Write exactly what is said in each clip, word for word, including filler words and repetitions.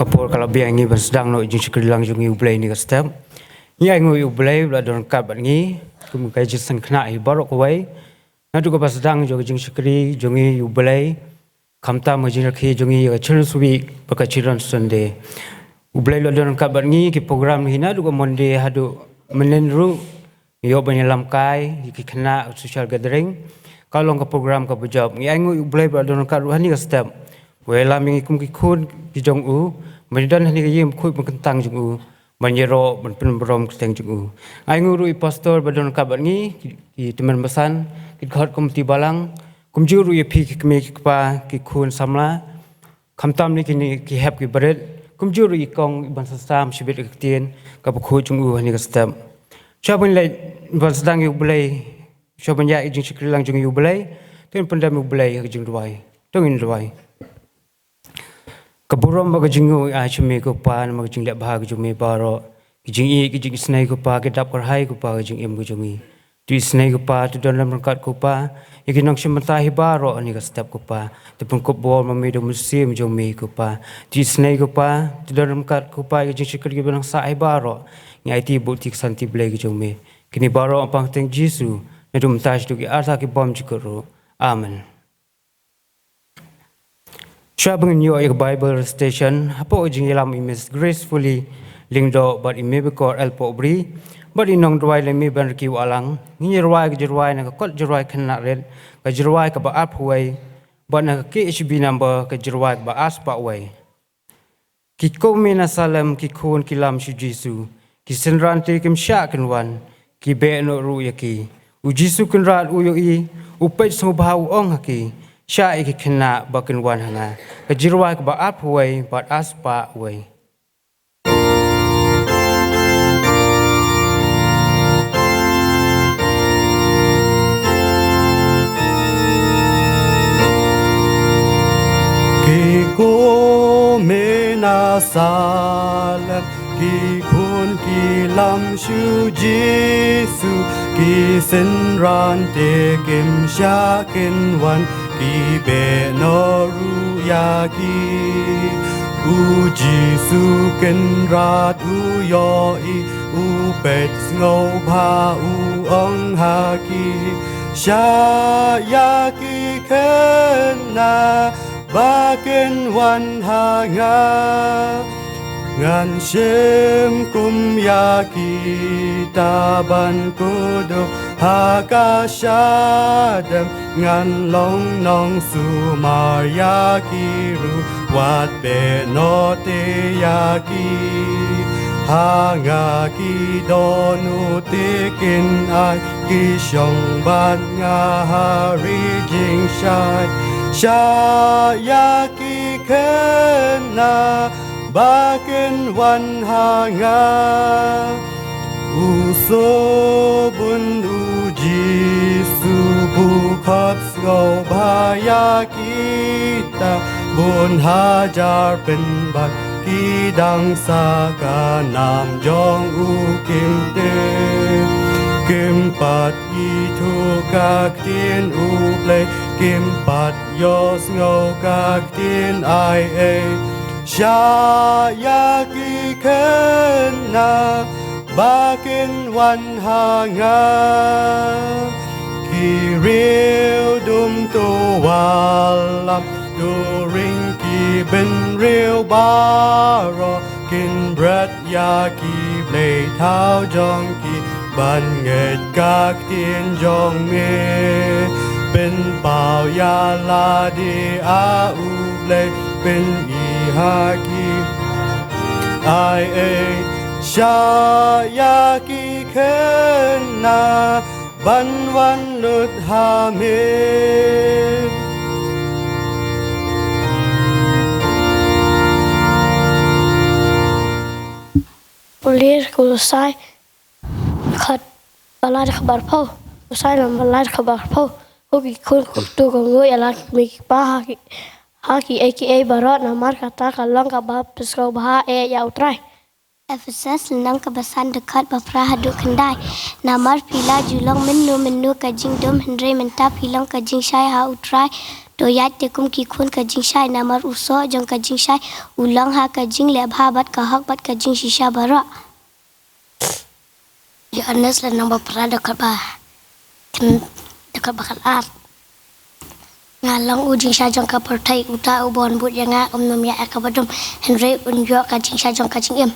Ka por ka la biang ngi ban sdang noh ïa ka jingshakri lang jong ngi ïa U Blei ha kane ka step. Ngi ainguh ïa U Blei ba u la don ryngkat bad ngi kum ka jingsngewkhynnah hi baroh kawei. Naduh kaba sdang jong ka jingshakri jong ngi ïa U Blei, khamtam ka jingrakhe jong ngi ïa ka Children's Week bad ka Children's Sunday. U Blei u la don ryngkat bad ngi ha ki program hi naduh ka Monday haduh mynhynnin ruh. Ngi ïoh ban ïalam kai ïa ki khynnah, social gathering. Ka long ka program kaba jop. Ngi ainguh ïa U Blei ba u la don ryngkat ruh ha kane ka step. U ïalam ïa ngi kum ki khun ki jong u, ban ïadon ha kane ka ïing bakhuid bakyntang jong u, ban ïaroh ban pynburom kyrteng jong u. Ngi ainguh ruh ïa u pastor ba u don ryngkat bad ngi, ki, ki tymmen basan, ki dkhot komiti balang, kumjuh ruh ïa phi ki kmie ki kpa, ki khun samla, khamtam ne kine ki hep ki barit, kumjuh ruh ïa i kong i ban sam shibit ïa ka ktien kaba khuid jong u ha kane ka step. Shuwa ban leit ban sdang ïa U Blei, shuwa ban ïaid ïa ka jingshakri lang jong ngi ïa U Blei, to ngin pyndem ïa U Blei ha ka jingduwai. To ngin duwai. Ka burom bad ka jingnguh ai sha me ko Pa, namar ka jingleh bha ka jong me baroh. Ka jingïeit, ka jingisynei ko Pa, ka dap kyrhai ko Pa, ka jingim ka jong ngi. To isynei ko Pa, to don lem ryngkat ko Pa ïa ki nongshim bynta hi baroh ha kane ka step ko Pa. To pynkup bor ma me da u Mynsiem jong me ko Pa. To isynei ko Pa, to don ryngkat ko Pa ïa ki jingshakri kiba nang sah hi baroh. Ngi aiti bad ka santi Blei ka jong me. Kine baroh ha ka kyrteng Jisu, naduh mynta shaduh ki arta ki bymjukut ruh. Amen. Shuwa ba ngin ïoh ïa ka Bible recitation, hapoh ka jingïalam i Miss Gracefully Lyngdoh bad i Mebakor L Pohbri bad i nongduwai Lemi Banriki Wahlang, ngin ïa rwai ka jingrwai na ka kot jingrwai khynnah rit, ka jingrwai kaba arphew wei, bad na ka K H B number, ka jingrwai kaba arspah wei. Ki kmie na Salem ki khun ki lam sha u Jisu, ki synran te kim shah kin wan, ki beh noh ruh ïa ki. U Jisu Kynrad u ïohi, u peit sngewbha, u ong ha ki, shah ïa ki khynnah ba kin wan ha nga. Ka jingrwai kaba arphew wei bad arspah wei. Ki kmie na Salem ki khun ki lam sha u Jisu, ki synran te kim shah kin wan, ki beh noh ruh ïa ki. U Jisu Kynrad u ïohi, u peit sngewbha, u ong ha ki, shah ïa ki khynnah ba kin wan ha nga. Ngan shim kum ïa kita ban kdup ha ka shadem, ngan long nongsumar ïa ki ruh, wat beh noh te ïa ki. Ha nga ki dohnud te kin ai, ki shong bad nga ha ri jingshai. Shah ïa ki khynnah ba kin wan ha nga. U sngewbha u Jisu, bun khot sngewbha ïa kita, bun hajar pynban ki dang sah ka nam jong u kim tip. Kim pat ithuh ka ktien U Blei, kim pat ïohsngew ka ktien ai ei. Shah ïa ki khynnah ba kin wan ha nga. Ki riew dum to wallam, to ring ki bynriew baroh, kin bret ïa ki blei thaw jong ki ban ngeit ka ktien jong me. Pynpaw ïa lade, A U Blei, pyni ha ki ai ei. Shah ïa ki khynnah ban wan lut ha me. Pule Kolosai, khat, ba lai khabar pau. Kolosai, lam ba lai khabar pau. Ko ki khun, ko tu ko ngoi ala ki kmie ki kpa ha ki, ha ki ei ki ei baroh, namar kata ka long kaba pynskhem bha eh ïa U Trai. Ephesus lynnong kaba san dkhot ba phra haduh khyndai. Namar phi la ju long mynno mynno ka jingdum, hynrei mynta phi long ka jingshai ha U Trai. To ïaid te kum ki khun ka jingshai, namar u soh jong ka jingshai u long ha ka jingleh bha bad ka hok bad ka jingshisha baroh. Ïoannis lynnong ba phra dkhot ba khyndai, dkhot ba khatar. Nga long u jingshisha jong ka pyrthei, uta uba wan bud ïa nga um nym ïaid ïa kaba dum, hynrei un ïoh ka jingshisha jong ka jingim.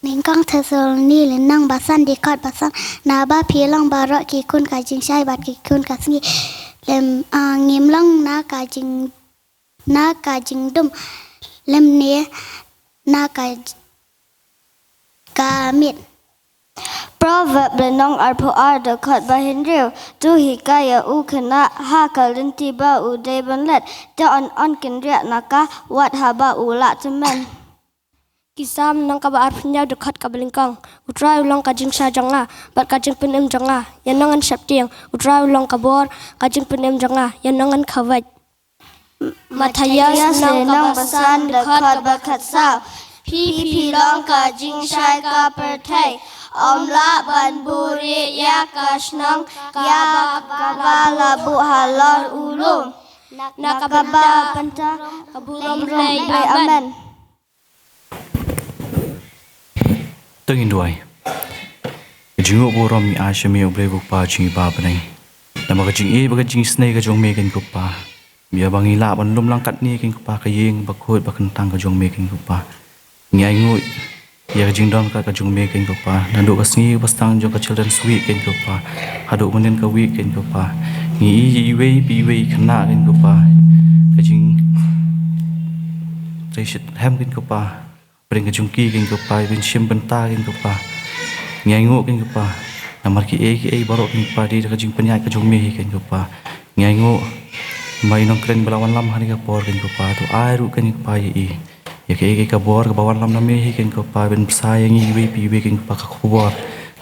Nyngkong Thessaloni lynnong ba san dkhot ba san. Naba phi long baroh ki khun ka jingshai bad ki khun ka sngi. Lem, ah, ngim long na ka jing, na ka jingdum, lymne na ka j-, ka miet. Proverb lynnong arphew ar dkhot ba hynriew. To hikai ïa u khynnah ha ka lynti ba u dei ban leit, te yn, yn kynriah na ka wat haba u lah tymmen. Ki Salm lynnong kaba arphew hynñiew dkhot kaba nyngkong. U Trai u long ka jingshai jong nga bad ka jingpynim jong nga, ïano ngan sheptieng? U Trai u long ka bor, ka jingpynim jong nga, ïano ngan kawei? Mathaios lynnong kaba san dkhot kaba khatsaw. Phi, phi long ka jingshai ka pyrthei. Ym lah ban buhrieh ïa ka shnong ïa kaba la buh halor u lum. Na kaba mynta, ka burom ruh. Amen. To ngin duwai. Ka jingnguh burom ngi ai sha me, U Blei U Kpa jong ngi ba ha bneng. Namar ka jingïeit bad ka jingisynei ka jong me, kynrad ko Pa. Ïa ba ngi lah ban lum lang katne, kynrad ko Pa, ka ïing bakhuid bakyntang ka jong me, kynrad ko Pa. Ngi ainguh ïa ka jingdon ka, ka jong me, kynrad ko Pa. Naduh ka sngi ba sdang jong ka Children's Week, kynrad ko Pa, haduh mynnin ka week, kynrad ko Pa. Ngi ïohi iwei pa iwei i khynnah, kynrad ko Pa, ka jingtrei shitrhem, kynrad ko Pa. Pyrshah ka jong ki, kynrad ko Pa, ban shim bynta, kynrad ko Pa. Ngi ainguh, kynrad ko Pa, namar kiei kiei baroh, kynrad ko Pa, dei da ka jingpynïaid ka jong me hi, kynrad ko Pa. Ngi ainguh ba i nongkren ba la wanlam ha kane ka por, kynrad ko Pa, to ai ruh, kynrad ko Pa, ïa i, ïa kaei kaei ka bor kaba wanlam na me hi, kynrad ko Pa, ban bsa ïa ngi iwei pa iwei, kynrad ko Pa, ka khubor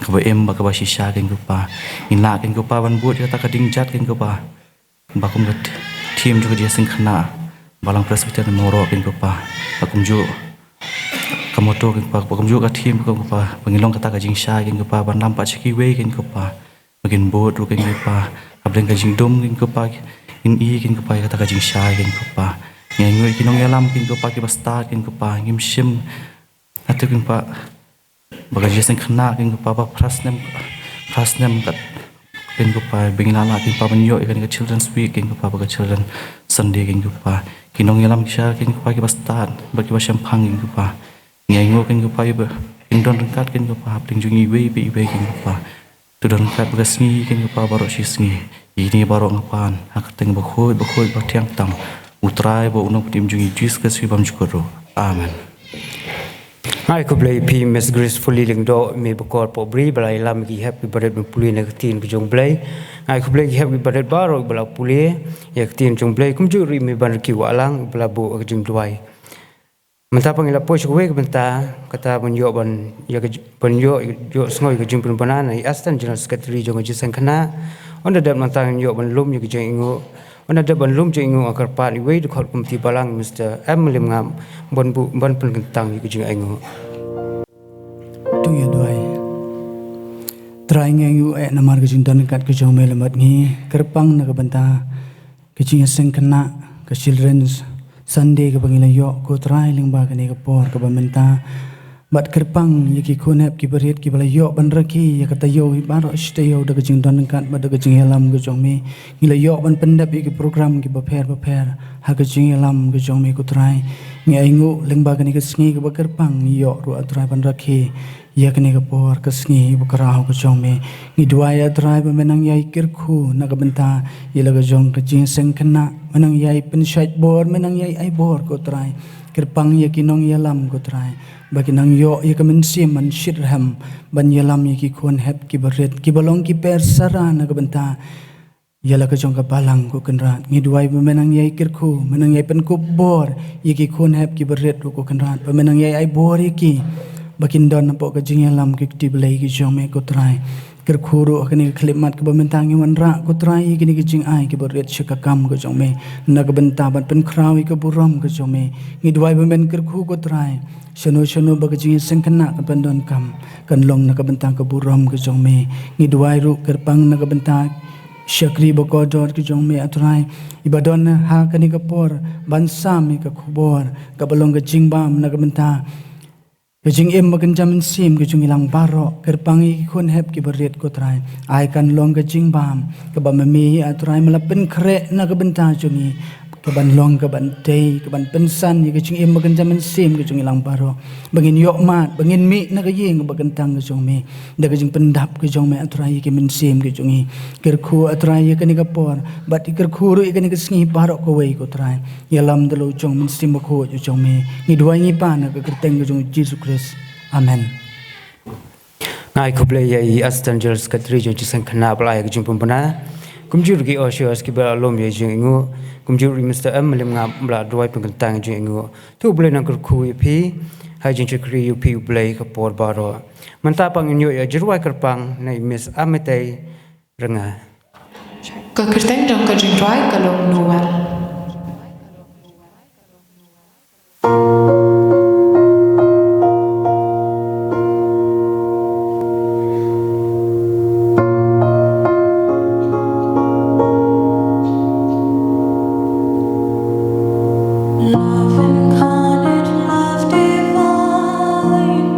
kaba im bad kaba shisha, kynrad ko Pa. Ngin lah, kynrad ko Pa, ban bud ïa kata ka jingjia, kynrad ko Pa, ba kum ka theme jong ka jingïaseng khynnah Balang Presbyterian Mawroh, kynrad ko Pa, ba kumjuh ka motto, kynrad ko Pa, ba kumjuh ka theme, kynrad ko Pa, ba ngin long kata ka jingshai, kynrad ko Pa, ban lam pat sha kiwei, kynrad ko Pa, ba kin bud ruh, kynrad ko Pa, hapdeng ka jingdum, kynrad ko Pa, kin i, kynrad ko Pa, ïa kata ka jingshai, kynrad ko Pa. Ngi ainguh ïa ki nongïalam, kynrad ko Pa, kiba stad, kynrad ko Pa, ngim shym, hato, kynrad ko Pa, ba ka jingïaseng khynnah, kynrad ko Pa, ba phra snem, phra snem kat, kynrad ko Pa, ba ngin lah, kynrad ko Pa, ban ïoh ïa kane ka Children's Week, kynrad ko Pa, bad ka Children's Sunday, kynrad ko Pa. Ki nongïalam ki sha, kynrad ko Pa, kiba stad bad kiba shemphang, kynrad ko Pa. Ngi ainguh, kynrad ko Pa, ïa ba kin don ryngkat, kynrad ko Pa, hapdeng jong ngi iwei pa iwei, kynrad ko Pa. To don ryngkat bad ka sngi, kynrad ko Pa, baroh shi sngi. Ïa kine baroh nga pan ha ka kyrteng bakhuid bakhuid ba thiang tam U Trai bad U Nongpynim jong ngi Jisu Khrist bymjukut ruh. Amen. Nga ai khublei ïa phi Miss Gracefully Lyngdoh, mei bakor Pohbri, ba la ïalam ïa ki hep ki barit ban pule na ka ktien ka jong U Blei. Nga ai khublei ïa ki hep ki barit baroh ba la pule ïa ka ktien jong U Blei, kumjuh ruh ïa mei Banrikiew Wahlang ba la buh ka jingduwai. Mynta pat ngi la poi sha kawei ka bynta, kata ban ïoh ban, ïa ka j-, ban ïoh, ïoh sngew ïa ka jingpynbna na i Assistant General Secretary jong ka Jingïaseng Khynnah. Ynda dep mynta ngin ïoh ban lum ïa ka jingainguh. Ynda dep ban lum jingainguh, nga kyrpad ïa uwei u dkhot komiti balang, Mister M Lymngap, ban buh, ban pynkyntang ïa ka jingainguh. To ïa duwai. Trai, ngi ainguh eh namar ka jingdon ryngkat ka jong me lem bad ngi, kyrpang na ka bynta ka Jingïaseng Khynnah, ka Children's Sunday kaba ngi la ïoh, ko Trai, lyngba kane ka por kaba mynta. Bad kyrpang ïa ki khun hep ki barit kiba la ïoh ban rakhe ïa ka taïew hi baroh shi taïew da ka jingdon ryngkat bad da ka jingïalam ka jong me. Ngi la ïoh ban pyndep ïa ki program kiba pher ba pher ha ka jingïalam ka jong me, ko Trai. Ngi ainguh lyngba kane ka sngi kaba kyrpang ngi ïoh ruh, ah Trai, ban rakhe ïa kane ka por, ka sngi ba khraw ka jong me. Ngi duwai, ah Trai, ba me nang ïai kyrkhu na ka bynta ïa la ka jong ka Jingïaseng Khynnah, me nang ïai pynshait bor, me nang ïai ai bor, ko Trai. Kyrpang ïa ki nongïalam, ko Trai, ba ki nang ïoh ïa ka mynsiem ban shitrhem ban ïalam ïa ki khun hep ki barit kiba long ki per sara na ka bynta ïa la ka jong ka balang, ko Kynrad. Ngi duwai ba me nang ïai kyrkhu, me nang ïai pynkup bor ïa ki khun hep ki barit ruh, ko Kynrad, ba me nang ïai ai bor ïa ki ba kin don hapoh ka jingïalam ki kti blei ki jong me, ko Trai. Kyrkhu ruh ha kane ka khyllipmat kaba mynta ngi wanrah, ko Trai, ïa kine ki jingai kiba rit sha ka kam ka jong me, na ka bynta ban pynkhraw ïa ka burom ka jong me. Ngi duwai ba men kyrkhu, ko Trai, shano shano ba ka jingïaseng khynnah kan pyndonkam, kan long na ka bynta ka burom ka jong me. Ngi duwai ruh kyrpang na ka bynta shakri ba kordor ka jong me, A Trai, iba don ha kane ka por ban sam ïa ka khubor kaba long ka jingbam na ka bynta ka jingim ba kynja mynsiem ka jong ngi lang baroh. Kyrpang ïa ki khun hep kiba rit, ko Trai, ai kan long ka jingbam kaba ma me, A Trai, me la pynkhreh na ka bynta jong ngi, kaban long kaban tei, kaban pynsan ïa ka jingim ba kynja mynsiem ka jong ngi lang baroh, ba ngin ïoh mad, ba ngin mih na ka ïing ba kyntang ka jong me, da ka jingpyndap ka jong me, A Trai, ïa ka mynsiem ka jong ngi. Kyrkhu, A Trai, ïa kane ka por, bad kyrkhu ruh ïa kane ka sngi baroh kawei, ko Trai. Ïalam da la u jong Mynsiem Bakhuid u jong me. Ngi duwai ngi pan ha ka kyrteng ka jong u Jisu Khrist. Amen. Nga ai khublei ïa i Assistant General Secretary jong Jingïaseng Khynnah ba la ai ka jingpynbna. Kumjuh ruh ki ushers kiba la lum ïa i jingïnguh. Kumjuh ruh i Mister M Mylliemngap ba la duwai pynkyntang ïa i jingïnguh. To U Blei un nang kyrkhu ïa phi, ha i jingshakri ïa phi U Blei ka por baroh. Mynta pat ngin ïoh ïa i jingrwai kyrpang na i Miss Amitei Rynga. Ka kyrteng jong ka jingrwai ka long Noel. Love incarnate, love divine.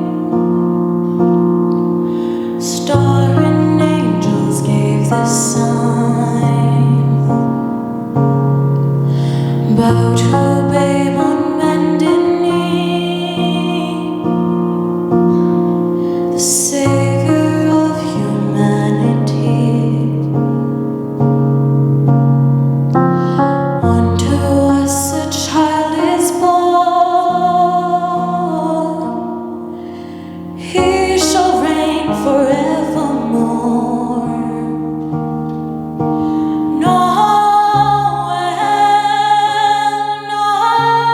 Star and angels gave the sign. Bow to babe on bended knee, the Savior of humanity. Unto us a child is born. He shall reign forevermore. Noel, Noel,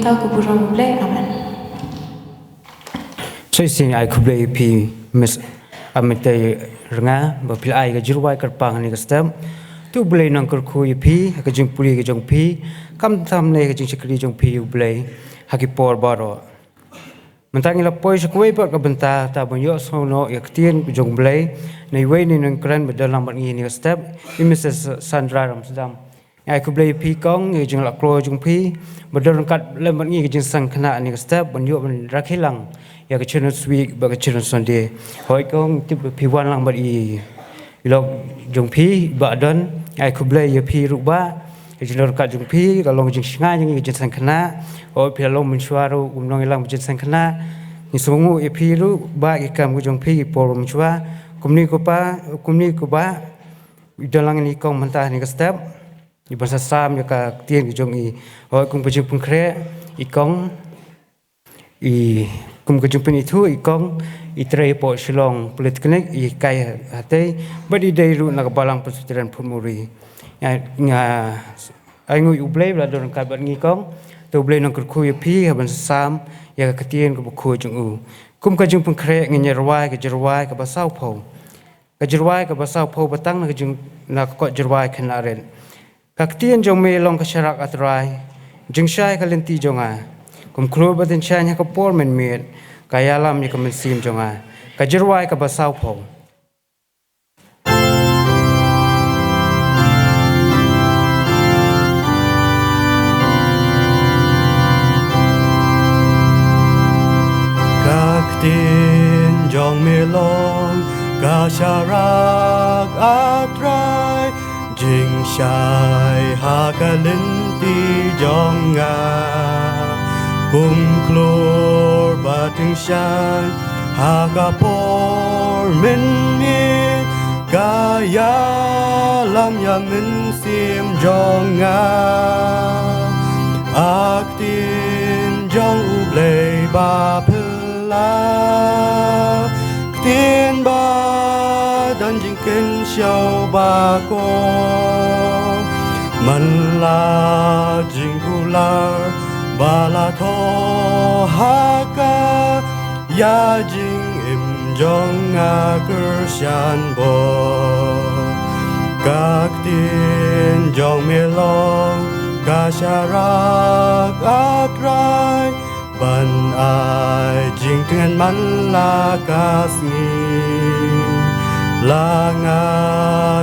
Ka burom U Blei. Amen. Shisien ai khublei ïa phi Miss Amitei Rnga, ba phi la ai ka jingrwai kyrpang ha kane ka step. To U Blei un nang kyrkhu ïa phi ha ka jingpule ka jong phi, khamtam ne ka jingshakri jong phi ïa U Blei ha ki por baroh. Mynta ngi la poi sha kawei pat ka bynta, ta ban ïohsngew noh ïa ka ktien ka jong U Blei na iwei na i nongkren ba don lang bad ngi ha kane ka step, i Missus Sandra Ramsdam. Ngi ai khublei ïa phi kong, ïa ka jingleh kloi jong phi ba don ryngkat lem bad ngi ha ka jingseng khynnah ha kane ka step, ban ïoh ban rakhe lang ïa ka Children's Week bad ka Children's Sunday. Hooid kong, tip ba phi wan lang bad i lok jong phi, Bah Don. Ngi ai khublei ïa phi ruh Bah, ka jingdon ryngkat jong phi ka long jingshngaiñ jong ngi ka jingseng khynnah. Hooid phi la long mynshuwa ruh, kum nongïalam ka jingseng khynnah. Ngi sngewnguh ïa phi ruh Bah, ki kam ka jong phi ki por mynshuwa. Kumne ko Pa, kumne ko Bah, i don lang i kong mynta ha kane ka step, i ban sa sam ïa ka ktien ka jong i. Hooid kum ka jingpynkhreh i kong, i kum ka jingpynithuh i kong, i trei hapoh Shillong Polytechnic, i kai hatei bad i dei ruh na ka Balang Presbyterian Phutmuri. Nga, nga ai nguh ïa U Blei ba la don ryngkat bad ngi kong. To U Blei un nang kyrkhu ïa phi ha ban sa sam ïa ka ktien kaba khuid jong u. Kum ka jingpynkhreh ngin ïa rwai ka jingrwai kaba sawphew. Ka jingrwai kaba sawphew ba tang na ka jing, na ka kot jingrwai khynnah rit. Ka ktien jong me long ka sharak, A Trai, jingshai ka lynti jong nga. Kum khlur ba tyngshaiñ ha ka por mynmiet, ka ïalam ïa ka mynsiem jong nga. Ka jingrwai kaba sawphew. Ka ktien jong me long ka sharak, A Trai, jingshai ha ka lynti jong nga. Kum khlur ba tyngshaiñ ha ka por mynmiet, ka ïalam ïa mynsiem jong nga. A ktien jong U Blei ba phylla, ktien ba don jingkynshew ba kor. Man la jingkular ba la thoh ha ka, ïa jingim jong nga kyrshan bor. Ka ktien jong me long ka sharak, A Trai, ban ai jingtngen man la ka sngi. La nga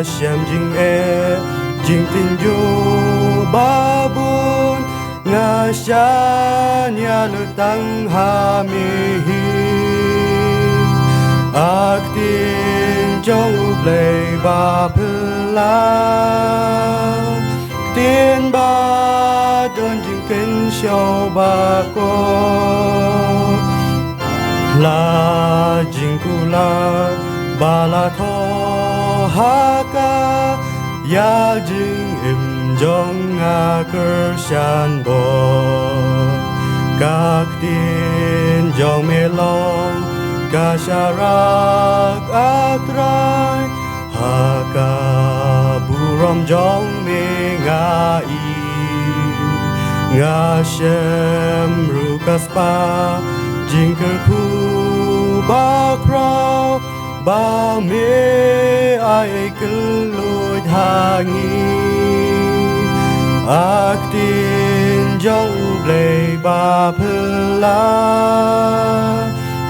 shem jingeh jingtynjuh ba bun, nga shaniah lut tang ha me hi. A ktien jong U Blei ba phylla, ktien ba don jingkynshew ba kor. La jingkular ba la thoh ha ka, ïa jingim jong nga kyrshan bor. Ka ktien jong me long ka sharak, A Trai, ha ka burom jong me nga i. Nga shem ruh ka spah jingkyrkhu ba khraw, ba me ai kylluid ha ngi. A ktien jong U Blei ba phylla,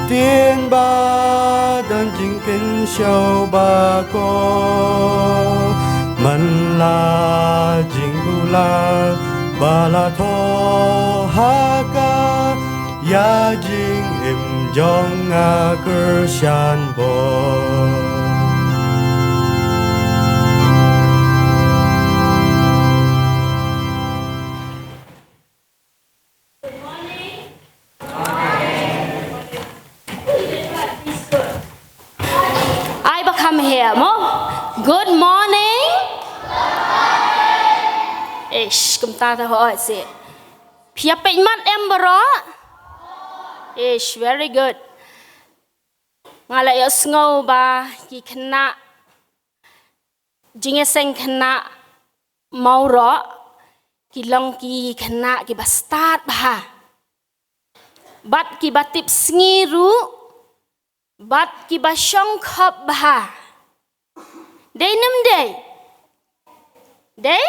ktien ba don jingkynshew ba kor. Man la jingkular ba la thoh ha ka, ïa jingim jong nga kyrshan bor. Ai ba kham he mo. Good morning. Ish, kumta ta ho se. Phi ïa peit mat em baroh? Ish, very good. Nga la ïohsngew ba ki khynnah jingïaseng khynnah Mawroh ki long ki khynnah kiba stad bha. bad kiba tip sngi ruh, bad kiba shongkhop bha. Dei ne ym dei? Dei?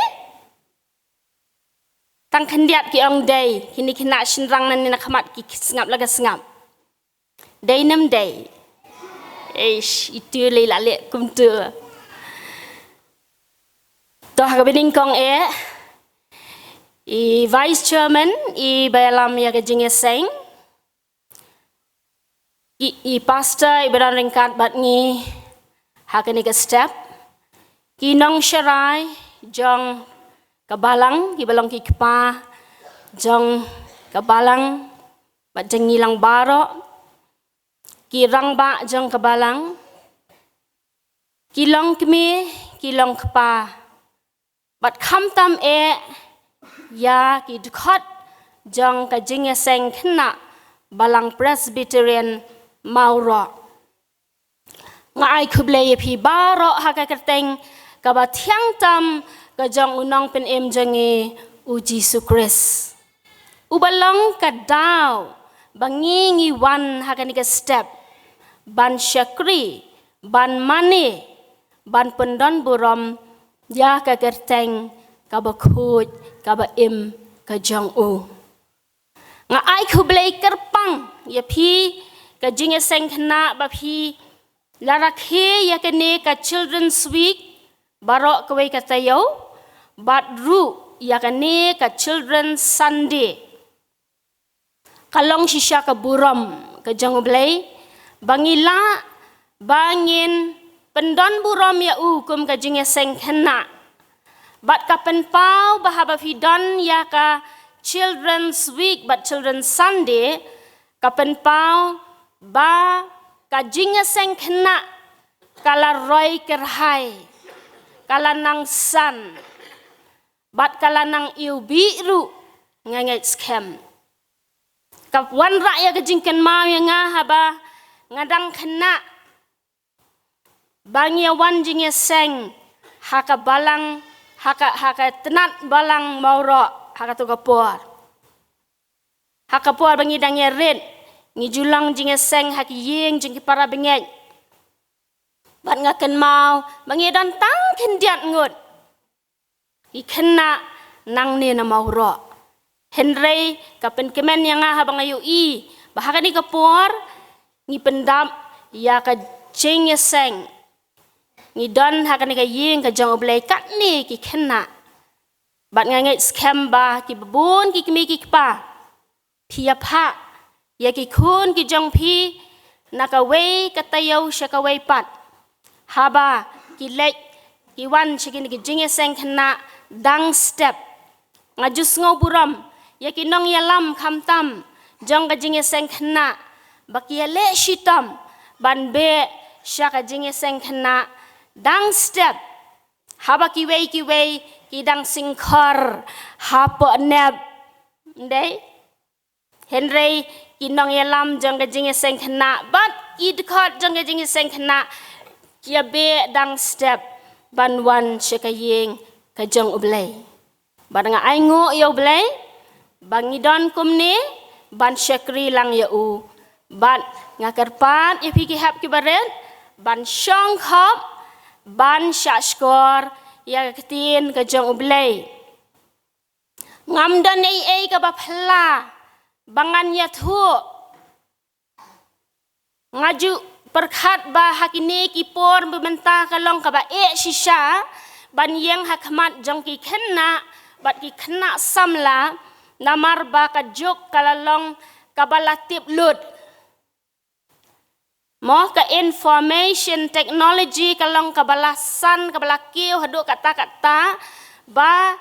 Tang khyndiat ki ong dei, kine ki khynnah shynrang nangne na khmat ki sngap la ka sngap. Dei ne ym dei? Eish, itu lei la leh kumtu. To ha kaba nyngkong eh, i Vice Chairman, iba ïalam ïa ka jingïaseng, i, i pastor iba don ryngkat bad ngi ha kane ka step, ki nongsharai jong ka balang, kiba long ki kpa jong ka balang, bad jong ngi lang baroh, ki rangbah jong ka balang, ki longkmie, ki longkpa, bad khamtam eh ïa ki dkhot jong ka jingïaseng khynnah Balang Presbyterian Mawroh. Nga ai khublei ïa phi baroh ha ka kyrteng kaba thiang tam ka jong u Nongpynim jong ngi, u Jisu Khrist. Uba long ka daw ba ngi ngi wan ha kane ka step ban shakri, ban mane, ban pyndon burom ïa ka kyrteng kaba khuid, kaba im ka jong u. Nga ai khublei kyrpang ïa phi ka jingïaseng khynnah ba phi la rakhe ïa kane ka Children's Week baroh kawei ka taïew, bad ruh ïa kane ka Children's Sunday. Ka long shisha ka burom ka jong U Blei ba ngi lah ba ngin pyndon burom ïa u kum ka jingïaseng khynnah. Bad ka pynpaw ba haba phi don ïa ka Children's Week bad Children's Sunday, ka pynpaw ba ka jingïaseng khynnah ka la roi kyrhai, ka la nang san, bad ka la nang iwbih ruh, nga ngeit skhem. Ka wanrah ïa ka jingkynmaw ïa nga haba nga dang khynnah ba ngi ïa wan jingïaseng ha ka balang, ha ka, ha ka tnat balang Mawroh, ha kato ka por. Ha ka por ba ngi dang ïarit, ngi ju long jingïaseng ha ki ïing jong ki para bangeit. Bad nga kynmaw ba ngi don tang khyndiat ngut ki khynnah nangne na Mawroh. Hynrei ka pynkmen ïa nga haba nga ïohi ba ha kane ka por ngi pyndap ïa ka jingïaseng. Ngi don ha kane ka ïing ka jong U Blei katne ki khynnah. Bad nga ngeit skhem ba kiba bun ki kmie ki kpa, phi ïa phah ïa ki khun ki jong phi na kawei ka taïew sha kawei pat, haba ki leit ki wan sha kine ki jingïaseng khynnah dang step. Nga ju sngew burom ïa ki nongïalam khamtam jong ka jingïaseng khynnah ba ki ïaleh shitom ban beh sha ka jingïaseng khynnah dang step. Haba kiwei kiwei ki dang sngewkhor hapoh nep. Ndei? Hynrei ki nongïalam jong ka jingïaseng khynnah bad ki dkhot jong ka jingïaseng khynnah ki ïa beh dang step ban wan sha ka ïing ka jong U Blei. Bad nga ainguh ïa U Blei ba ngi don kumne ban shakri lang ïa u. Bad nga kyrpad ïa phi ki hep ki barit ban shongkhop, ban shahshkor ïa ka ktien ka jong U Blei. Ngam don ei ei kaba phylla ba ngan ïathuh. Nga ju pyrkhat ba ha kine ki por mynta ka long kaba eh shisha ban ïeng ha khmat jong ki khynnah bad ki khynnah samla, namar ba ka juk ka la long kaba la tip lut. Mo, ka information technology ka long kaba la san, kaba la kiew haduh katta katta ba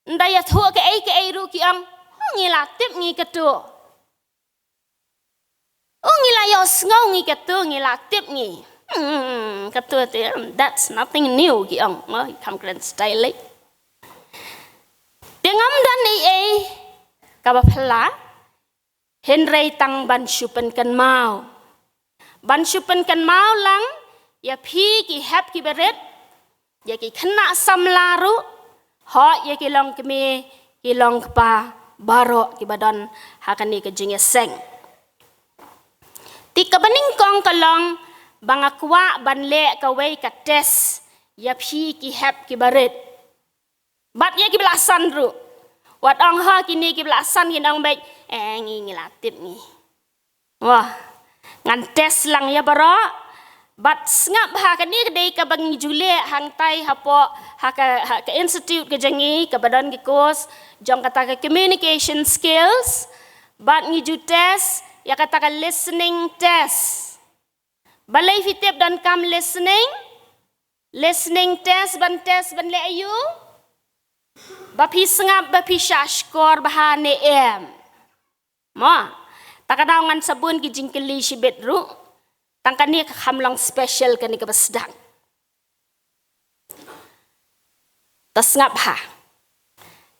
ynda ïathuh kaei kaei ruh ki ong, "Oh, ngi la tip ngi kato. Oh, ngi la ïohsngew ngi kato, ngi la tip ngi. Hmm, kato te, that's nothing new," ki ong. Mo, kham kren style lei. Te ngam don ei ei kaba phylla, hynrei tang ban shu pynkynmaw. Ban shu pynkynmaw lang ïa phi ki hep ki barit, ïa ki khynnah samla ruh, hooid ïa ki longkmie ki longkpa baroh kiba don ha kane ka jingïaseng. Te kaba nyngkong ka long ba nga kwah ban leh kawei ka test ïa phi ki hep kiba rit. Bad ïa kiba la san ruh. Wat ong ha kine kiba la san kin ong beit, eh, ngi ngi la tip ngi. Wah, ngan test lang ïa baroh. Bad sngap ha kane ka dei kaba ngi ju leh hangtai hapoh ha ka, ha ka institute ka jong ngi kaba don ki course jong kata ka communication skills. Bad ngi ju test ïa kata ka listening test. Balei phi tip donkam listening? Listening test ban test ban leh aïu? Ba phi sngap ba phi shah shkor bha ne em. Mo, ta ka daw ngan sa bun ki jingkylli shibit ruh. Tang kane ka kham long special kane kaba sdang. Ta sngap ha.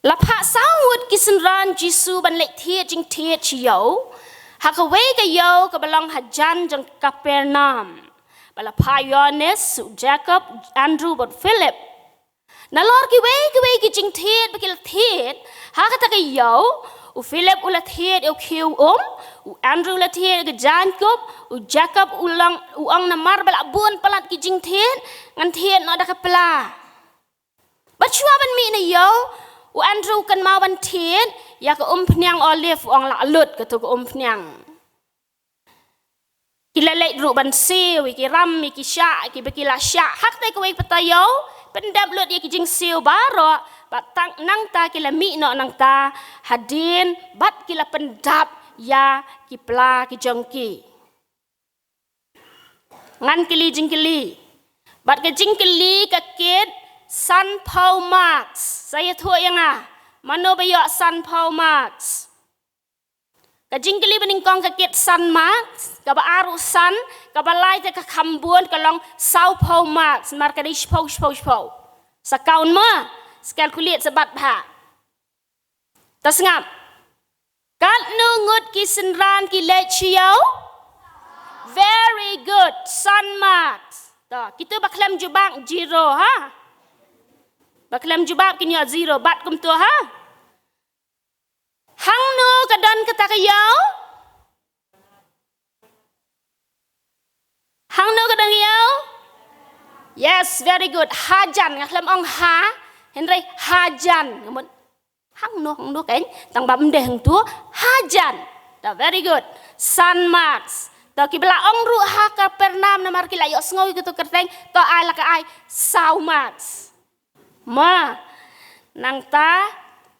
La phah saw ngut ki synran Jisu ban leit thied jingthied sha ïew. Ha kawei ka ïew kaba long hajan jong Kapernaum. Ba la phah Ïoannis, u Jakob, Andrew bad Philip. Nalor kiwei kiwei ki jingthied ba ki la thied ha kata ka ïew, u Philip u la thied ïa u khiew um, u Andrew u la thied ïa ka jaiñkup, u Jakob u long, u ong namar ba la bun palat ki jingthied, ngan thied noh da ka pla. Bad shuwa ban mih na ïew, u Andrew u kynmaw ban thied ïa ka umphniang olive, u ong lah lut kato ka umphniang. Ki la leit ruh ban siew ïa ki ram, ïa ki shah, ïa kiba ki la shah. Ha kata kawei pat ka ïew, pyndep lut ïa ki jingsiew baroh, bad tang nangta ki la mih noh nangta hadien, bad ki la pyndap ïa ki pla ki jong ki. Ngan kylli jingkylli. Bad ka jingkylli ka kit sanphew marks. Sa ïathuh ïa nga. Mano ba ïoh sanphew marks? Ka jingkylli ba nyngkong ka kit san marks, kaba ar ruh san, kaba lai te ka kham bun ka long sawphew marks, namar ka dei shiphew, shiphew, shiphew. Sa count mo, sa calculate sa bat bha. Ta sngap. Katno ngut ki synran ki leit sha ïew? Very good, san marks. To, kito ba khlem jubab zero ha. Ba khlem jubab kin ïoh zero, bat kumto ha. Hangno ka don kata ka ïew? Hangno ka don ka ïew? Yes, very good. Hajan, nga khlem ong ha, hynrei hajan. Nga mut, hangno, hangno kein, tang ba ym dei hangto, hajan. To, very good. San marks. To, kiba la ong ruh ha Kapernaum namar ki la ïohsngew ïa kato ka kyrteng, to ai la ka ai saw marks. Ma, nangta,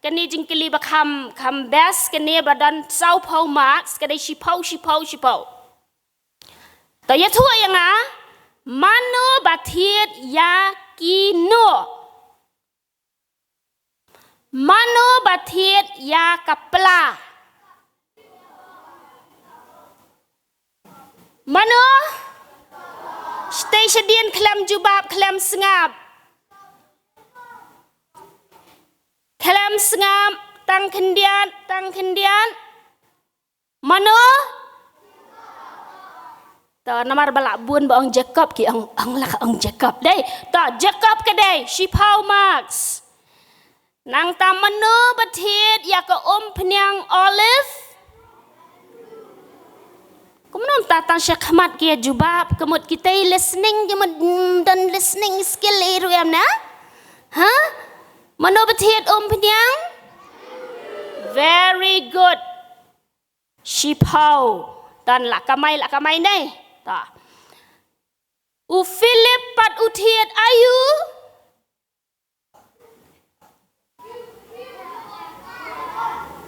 kane jingkylli ba kham, kham best, kane ba don sawphew marks, ka dei shiphew, shiphew, shiphew. To ïathuh ïa nga, mano ba thied ïa ki noh? Mano ba thied ïa ka pla? Mano? Shatei shadien khlem jubab, khlem sngap. Khlem sngap, tang khyndiat, tang khyndiat. Mano? To, namar ba lah bun ba ong Jacob ki ong, ong lah ong Jacob. Dei, to, Jacob ka dei, shiphew marks. Nangta mano ba thied ïa ka umphniang olive? Kumno mynta tang sha khmat ki ïa jubab, ka mut kitei listening, ka mut, mm, don listening skill ei ruh em na? Ha? Mano ba thied umphniang? Very good. Shiphew. Tang lah kamai, lah kamai nei. Ta. U Philip pat u thied aïu?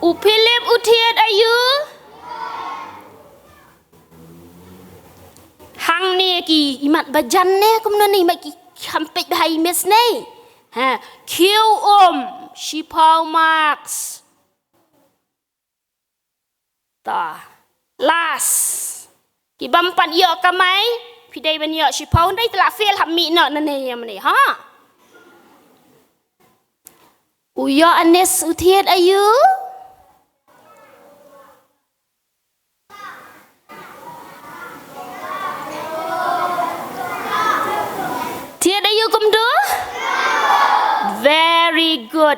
U Philip u thied aïu? Hangne ki imat bajan ne, kumno ne, imat ki kham peit bha i miss ne. Ha, khiew um, shiphew marks. Ta. Last. Ki bym pat ïoh kamai, phi dei ban ïoh shiphew, dei te lah fail hap mih noh nangne ïa mane, ha? U Ïoannis u thied aïu? Thied aïu kumto? Very good.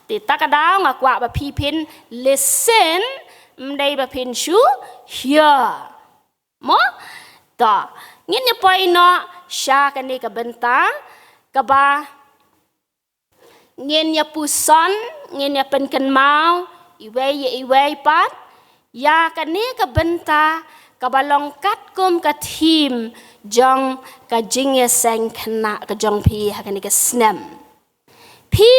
Te ta ka daw nga kwah ba phi phin listen, ym dei ba phin shu hear. Mo? To, ngin ïa poi noh sha kane ka bynta kaba ngin ïa puson, ngin ïa pynkynmaw iwei ïa iwei pat ïa kane ka bynta kaba long katkum ka theme jong ka jingïaseng khynnah ka jong phi ha kane ka snem. Phi,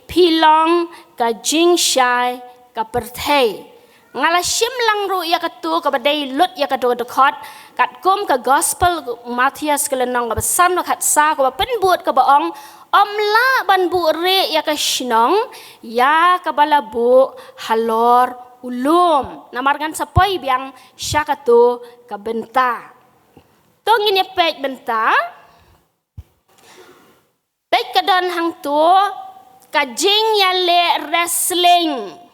phi long ka jingshai ka pyrthei. Nga la shim lang ruh ïa kato kaba dei lut ïa kato ka dkhot katkum ka Gospel Mathaios ka lynnong kaba san, khatsaw, kaba pynbud kaba ong, ym lah ban buhrieh ïa ka shnong ïa kaba la buh halor u lum. Namar ngan sa poi biang sha kato ka bynta. To ngin ïa peit bynta. Peit ka don hangto ka jingïaleh wrestling.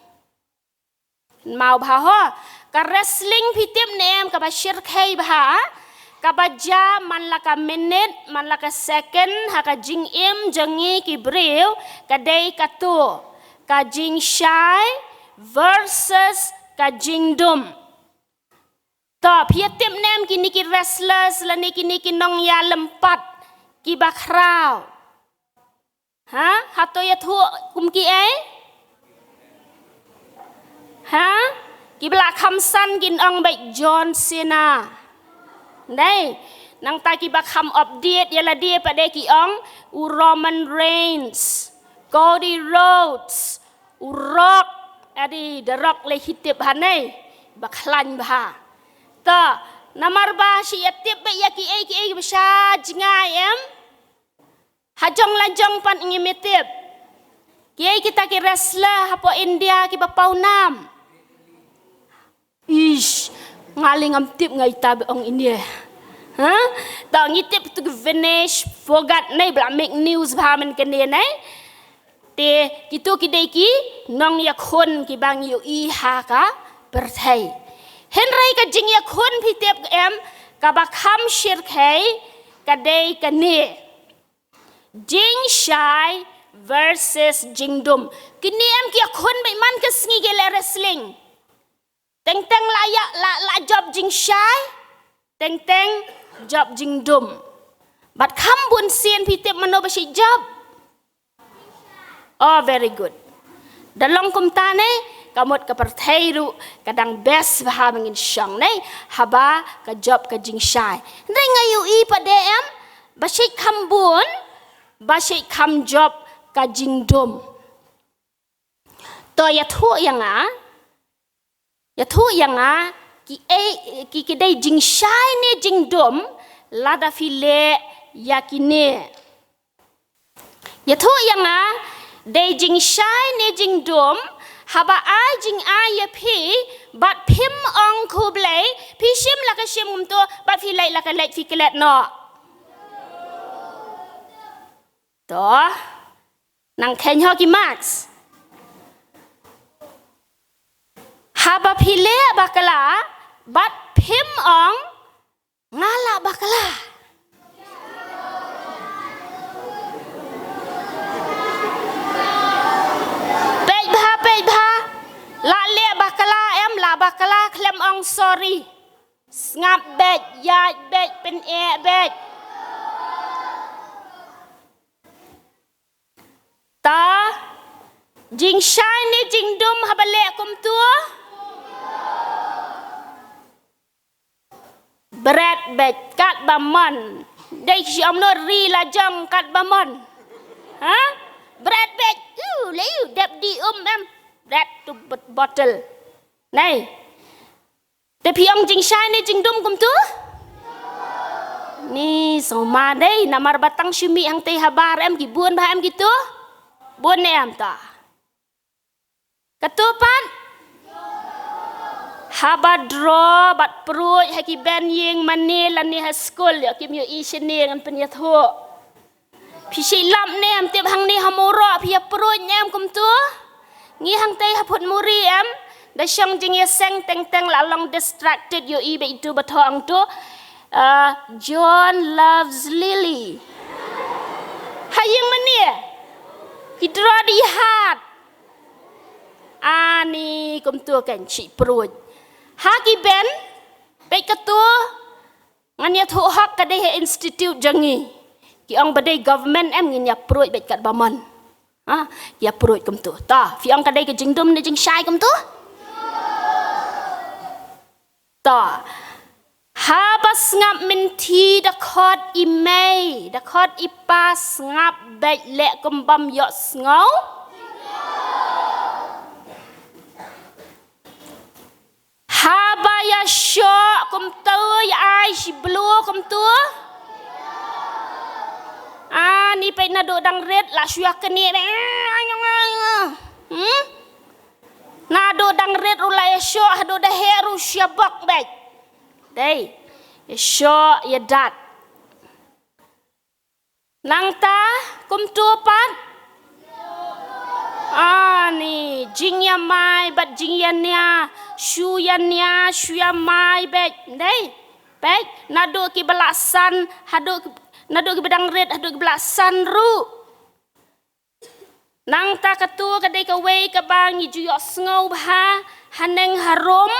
Maw bha ho, ka wrestling phi tip ne em, kaba shyrkhei bha, kaba jia man la ka minit, man la ka second ha ka jingim jong ngi ki briew, ka dei kato, ka jingshai versus ka jingdum. To, phi ïa tip ne em kine ki wrestlers lane kine ki nongïalympat kiba khraw? Ha? Hato ïathuh kum kiei? Ha? Kiba la kham san kin ong beit John Cena. Dei, nangta kiba kham update ïa lade pat de ki ong u Roman Reigns, Cody Rhodes, u Rock, adi The Rock lei hi tip hanei, ba khlaiñ bha. To, namar ba shi ïa tip beit ïa kiei kiei ba sha jngai em. Ha jong la jong pat ngim ïa tip. Kiei kita ki wrestler hapoh India kiba paw nam. Ish, nga lei ngam tip nga ita ba ong India. Ha? To ngi tip tu ki Vinesh Phogat nei ba la make news bha mynne kane nei. Te kito ki dei ki nongïakhun kiba ngi ïohi ha ka pyrthei. Hynrei ka jingïakhun phi tip em kaba kham shyrkhei ka dei kane. Jingshai versus jingdum. Kine em ki ïakhun beit man ka sngi ki leh wrestling. Teng teng la ïa, la, la jop jingshai, teng teng jop jingdum. Bad kham bun sien phi tip mano ba shi jop. Oh, very good. Da long kumta ne, ka mut ka pyrthei ruh ka dang best bha ba ngin shong ne, haba ka jop ka jingshai. Hynrei nga ïohi pat de em, ba shi kham bun, ba shi kham jop ka jingdum. To ïathuh ïa nga, ïathuh ïa nga, ki ei, ki, ki dei jingshai ne jingdum, lada phi leh ïa kine. Ïathuh ïa nga, dei jingshai ne jingdum, haba ai jingai ïa phi, bad phim ong khublei, phi shim la ka shim kumto, bad phi leit la ka leit phi klet noh. To, nang kheiñ ho ki marks. Haba phi leh bakla, bad phim ong, nga lah bakla. Peit bha, peit bha. Lah leh bakla em, lah bakla khlem ong sorry. Sngap beit, ïaid beit, pyneh beit. Ta, jingshai ne jingdum haba leh kumto? Bret beit katba mon. Dei shi ong no ri la jong katba mon. Ha? Bret beit. U, le u dep di um em. Bret to bot-, bottle. Nei. Te phi ong jingshai ne jingdum kumto? Ni sngewma dei, namar ba tang shu mih hangtei habar em ki bun bha em kito? Bun ne em ta. Kato pat? Haba draw bad pruid ha ki ben ïing mane lane ha skul ïoh kim ïohi shane ngan pynïathuh. Phi shu lap ne em tip hangne ha Mawroh phi ïa pruid ne em kumto? Ngi hangtei ha Phutmuri em da shong jingïaseng teng teng la long distracted ïohi ba itu ba thoh hangto. Ah, John loves Lily. Ha ïing mane? Ki draw da ïahat. Ani kumto kan shu pruid. Ha ki ben, peit kato, ngan ïathuh hok ka dei ha institute jong ngi. Ki ong ba dei government em ngin ïa pruid beit katba mon. Ha, ïa pruid kumto. Ta, phi ong ka dei ka jingdum ne jingshai kumto? Ta. Haba sngap mynthi da khot i mei, da khot i pa sngap beit leh kum bym ïohsngew. Haba ïa shoh kumto ïa ai shi blu kumto. Ani peit naduh dang rit la shu ïa kane. Hmm? Naduh dang rit ruh la ïa shoh, haduh da heh ruh shu ïa bok beit. Dei. Ïa shoh ïa dat. Nangta, kumto pat? Ani, jingïamai bad jingïania, shu ïania, shu ïamai beit. Dei, beit, naduh kiba la san, haduh, naduh kiba dang rit, haduh kiba la san ruh. Nangta kato ka dei kawei kaba ngi ju ïohsngew bha, haneng harum,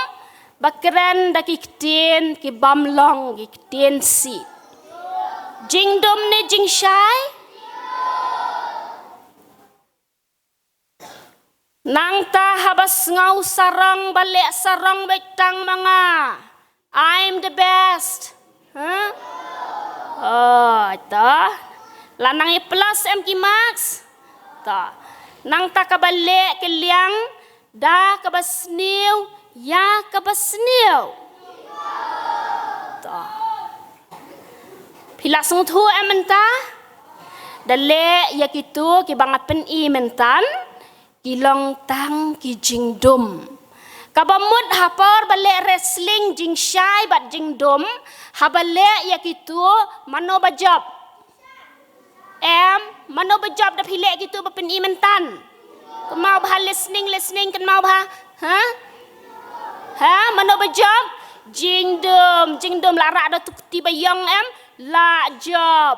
ba kren da ki ktien ki bym long ki ktien sih. Jingdum ne jingshai? Nangta haba sngew sarong ba leh sarong beit tang ma nga. I'm the best. Huh? Oh, to. La nang ïa plus em ki marks. To. Nangta kaba leh ki liang da kaba sniew ïa kaba sniew. To. Phi la sngewthuh em mynta? Da leh ïa kito kiba nga pyni mynta ki long tang ki jingdum. Kaba mut ha por ba leh wrestling jingshai bad jingdum, haba leh ïa kito mano ba jop? Em, mano ba jop da phi leh kito ba pyni mynta? Kynmaw bha listening, listening kynmaw bha. Ha? Ha, mano ba jop? Jingdum, jingdum la rah da tu kti ba ïong em, la jop.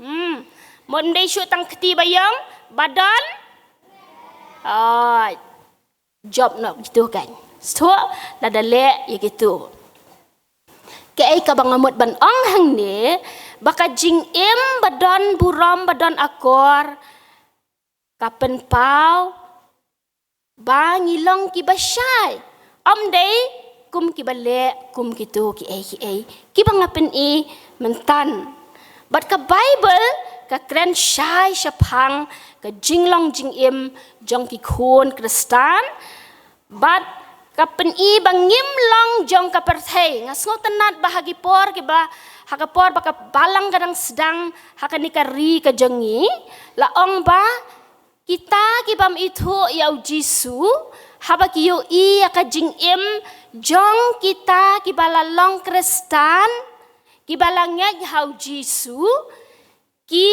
Hmm. Mut ym dei shu tang kti ba ïong, ba don. Ai. Jop noh kito kan. Shuh, lada leh ïa kito. Kaei kaba nga mut ban ong hangne, ba ka jingim ba don burom ba don akor, ka pynpaw ba ngi long kiba shai. Ym dei kum kiba leh kum kito kiei kiei kiba nga pyni mynta. Bad ka Baibl ka kren shai shaphang ka jinglong jingim jong ki khun Khristan. Bad ka pyni ba ngim long jong ka pyrthei. Nga sngewtynnat ba ha ki por kiba, ha ka por ba ka balang ka dang sdang ha kane ka ri ka jong ngi, la ong ba kita ki bym ithuh ïa u Jisu, haba ki ïohi ïa ka jingim jong kita kiba la long Khristan, kiba la ngeit ha u Jisu, ki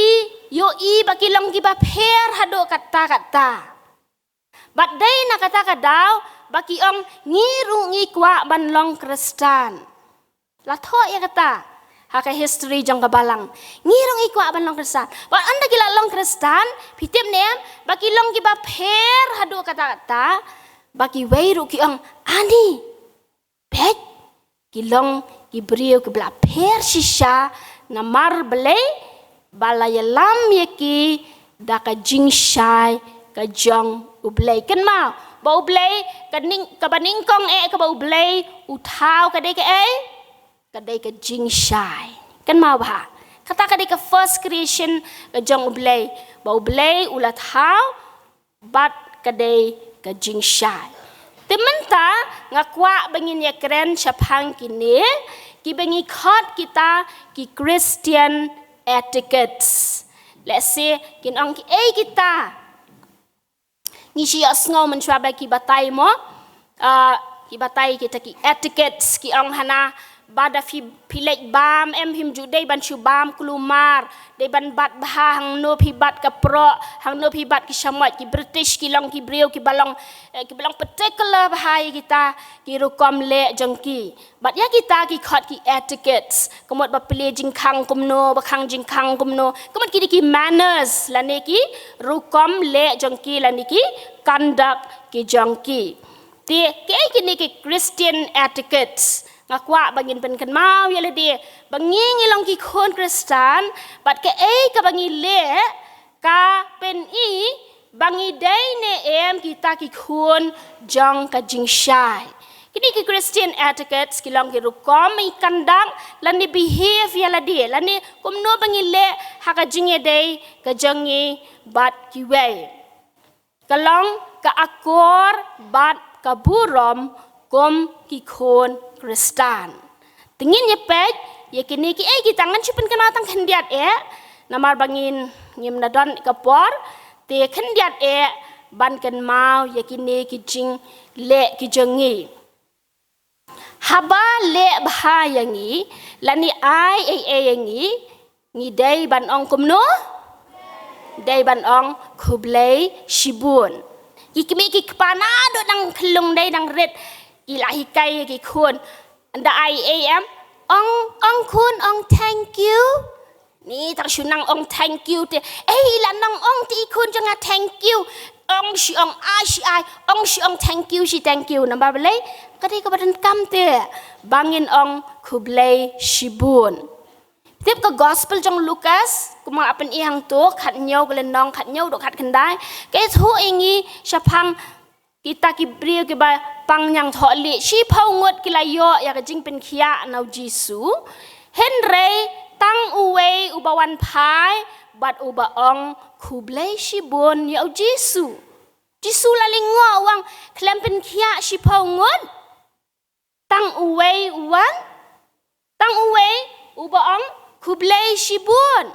ïohi ba ki long kiba pher haduh katta katta. Bad dei na kata ka daw ba ki ong, ngi ruh ngi kwah ban long Khristan. La thoh ïa kata ha ka history jong ka balang. Ngi ruh ngi kwah ban long Khristan. Bad ynda ki la long Khristan, phi tip ne em ba ki long kiba pher haduh katta katta, ba kiwei ruh ki ong, ani, peit, ki long ki briew kiba la pher shisha, namar balei? Ba la ïalam ïa ki da ka jingshai ka jong U Blei. Kynmaw ba U Blei, ka ning, kaba nyngkong eh kaba U Blei u thaw ka dei kaei? Ka dei ka jingshai. Kynmaw bha, kata ka dei ka first creation ka jong U Blei, ba U Blei u la thaw bad ka dei ka jingshai. Te mynta nga kwah ba ngin ïakren shaphang kine kiba ngi khot kita ki Christian etiquettes. Let's say, kin ong kiei kita. Ngi shu ïohsngew mynshuwa ba ki batai mo, ah, ki batai kita ki etiquettes, ki ong hana, ba da phi, phi leit bam, em, phim ju dei ban shu bam kulmar, dei ban bat bha, hangno phi bat ka proh, hangno phi bat ki shamoit. Ki British ki long ki briew kiba long, eh, kiba long particular bha ïa kita ki rukom leh jong ki. Bad ïa kita ki khot ki etiquettes, ka mut ba plie jingkhang kumno, ba khang jingkhang kumno, ka mut ki dei ki manners lane ki rukom leh jong ki lane ki conduct ki jong ki. Te kiei kine ki Christian etiquettes? Nga kwah ba ngin pynkynmaw ïa lade ba ngi, ngi long ki khun Khristan, bad kaei kaba ngi leh ka pyni ba ngi dei ne em kita ki khun jong ka jingshai. Kine ki Christian etiquettes ki long ki rukom i conduct lane behave ïa lade, lane kumno ba ngi leh ha ka jingïadei ka jong ngi bad kiwei. Ka long ka akor bad ka burom kum ki khun Khristan. Te ngin ïa peit ïa kine kiei kita, ngan shu pynkynmaw tang khyndiat eh, namar ba ngin, ngim na don ka por, te khyndiat eh ban kynmaw ïa kine ki jingleh ki jong ngi. Haba leh bha ïa ngi lane ai ei ei ïa ngi, ngi dei ban ong kumno? Dei ban ong khublei shibun. Ki kmie ki kpa naduh dang khyllung dei dang rit, ki la hikai ïa ki khun. Ynda ai ei em, ong, ong khun, ong thank you. Ni tang shu nang ong thank you te. Ei, la nang ong te i khun jong nga thank you. Ong shi ong ai shi ai, ong shi ong thank you shi thank you. Namar balei? Ka dei kaba donkam te ba ngin ong khublei shibun. Tip ka gospel jong Lukas, kumba la pyni hangto, khathynñiew ka lynnong, khathynñiew haduh khatkhyndai. Ka ïathuh ïa ngi shaphang kita ki briew kiba pang ñiangthohlieh, shiphew ngut ki la ïoh ïa ka jingpynkhiah na u Jisu. Hynrei tang uwei uba wan phai bad uba ong khublei shibun ïa u Jisu. Jisu la lyngngoh u ong, khlem pynkhiah shiphew ngut, tang uwei u wan, tang uwei uba ong khublei shibun.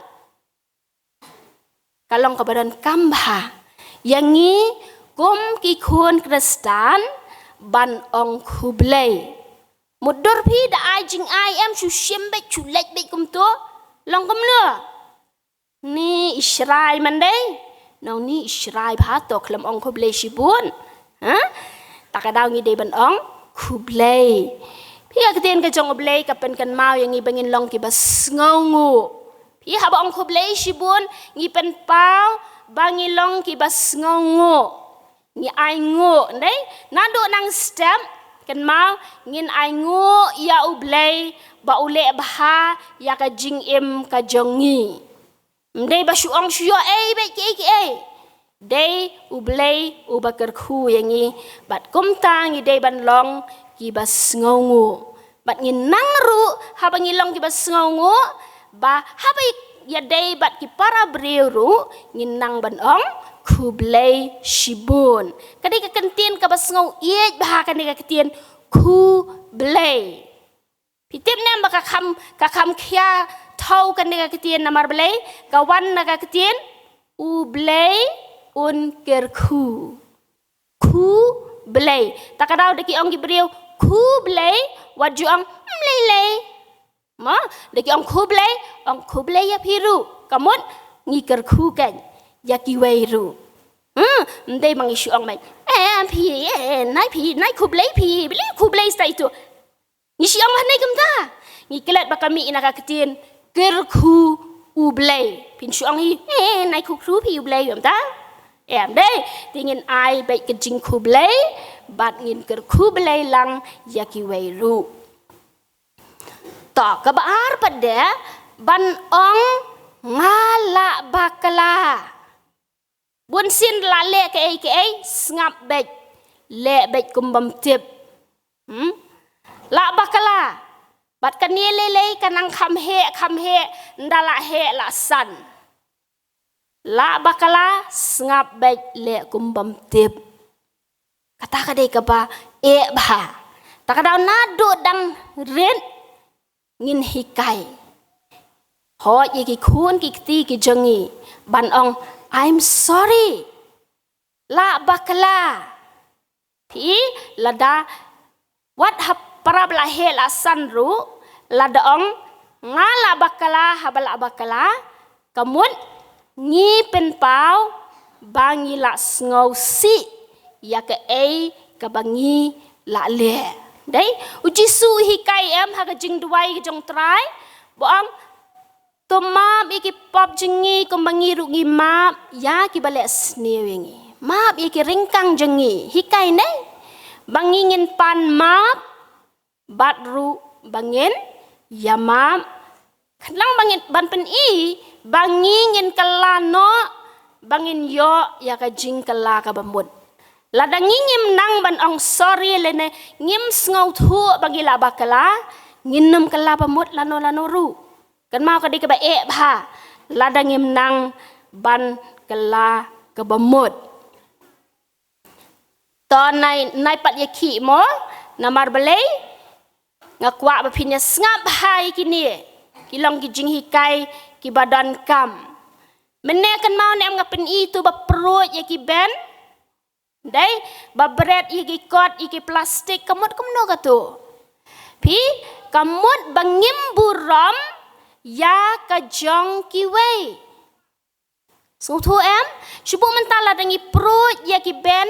Ka long kaba donkam bha ïa ngi kum ki khun Khristan ban ong khublei. Mutdur phi da ai jingai em, shu shim beit, shu leit beit kumto, long kumno? Ni i shrai man dei, nong ni i shrai bha to khlem ong khublei shibun. Ha? Ta ka daw ngi dei ban ong khublei. Phi, ka ktien ka jong U Blei ka pynkynmaw ïa ngi ba ngin long kiba sngewnguh. Phi, haba ong khublei shibun, ngi pynpaw ba ngi long kiba sngewnguh. Ngi ai nguh, dei? Naduh nang step, kynmaw, ngin ai nguh ïa U Blei ba u leh bha ïa ka jingim ka jong ngi. Ym dei ba shu ong shu ïoh ei beit kiei kiei. Dei U Blei uba kyrkhu ïa ngi, bad kumta ngi dei ban long kiba sngewnguh. Bad ngin nang ruh, haba ngi long kiba sngewnguh, ba haba ïadei bad ki para briew ruh, ngin nang ban ong Khublei shibun. Ka dei ka kyntien kaba sngew ïeit bha kane ka kyntien khublei. Phi tip ne em ba ka kham, ka kham khia thaw kane ka kyntien namar balei? Ka wan na ka kyntien U Blei un kyrkhu. Khublei. Ta ka daw da ki ong ki briew khublei, wat ju ong mlei lei. Mo, da ki ong khublei, ong khublei ïa phi ruh. Ka mut ngi kyrkhu kan ïa kiwei ruh. Hmm, ym dei ba ngi shu ong mai, eh phi, eh nai phi, nai khublei phi, balei khublei stai tu. Ngi shu ong hangne kumta. Ngi klet ba ka mih na ka kyntien kyrkhu U Blei. Phin shu ong hi, eh nai kyrkhu phi U Blei kumta. Em dei, te ngin ai beit ka jingkhublei bad ngin kyrkhu blei lang ïa kiwei ruh. To, kaba ar pat de, ban ong nga lah bakla. Bun sien lah leh kaei kaei, sngap beit, leh beit kum bym tip. Hmm? Lah bakla. Bad kane lei lei ka nang kham heh, kham heh, ynda lah heh lah san. Lah bakla, sngap beit, leh kum bym tip. Kata ka dei kaba eh bha. Ta ka daw naduh dang rit ngin hikai. Hooid ïa ki khun ki kti ki jong ngi ban ong, I'm sorry. Lah bakla. Phi, lada wat ha para ba la heh la san ruh, lada ong nga la bakla, haba la bakla, ka mut ngi pynpaw ba ngi la sngewsih ïa kaei kaba ngi la leh. Dei, u Jisu u hikai em ha ka jingduwai ka jong u Trai, ba ong, to map ïa ki pop jong ngi kumba ngi ruh ngi map ïa kiba leh sniew ïa ngi. Map ïa ki ryngkang jong ngi. Hikai ne? Ba ngi ngin pan map bad ruh ba ngin ïa map. Khnang ba ngin ban pyni ba ngi ngin kylla noh, ba ngin ïoh ïa ka jingkylla kaba mut. Lada ngi ngim nang ban ong sorry lane ngim sngewthuh ba ngi la bakla, ngin nym kylla ba mut lano lano ruh. Kynmaw ka dei kaba eh bha lada ngim nang ban kylla kaba mut. To nai, nai pat ïa ki mo, namar balei? Nga kwah ba phin ïa sngap bha ïa kine ki long ki jinghikai kiba donkam. Mynne kynmaw ne em nga pyni tu ba pruid ïa ki ben. Dei, ba bret ïa ki kot ïa ki plastik, ka mut kumno katu? Phi, ka mut ba ngim burom ïa ka jong kiwei. Sngewthuh em? Shu buh mynta lada ngi pruid ïa ki ben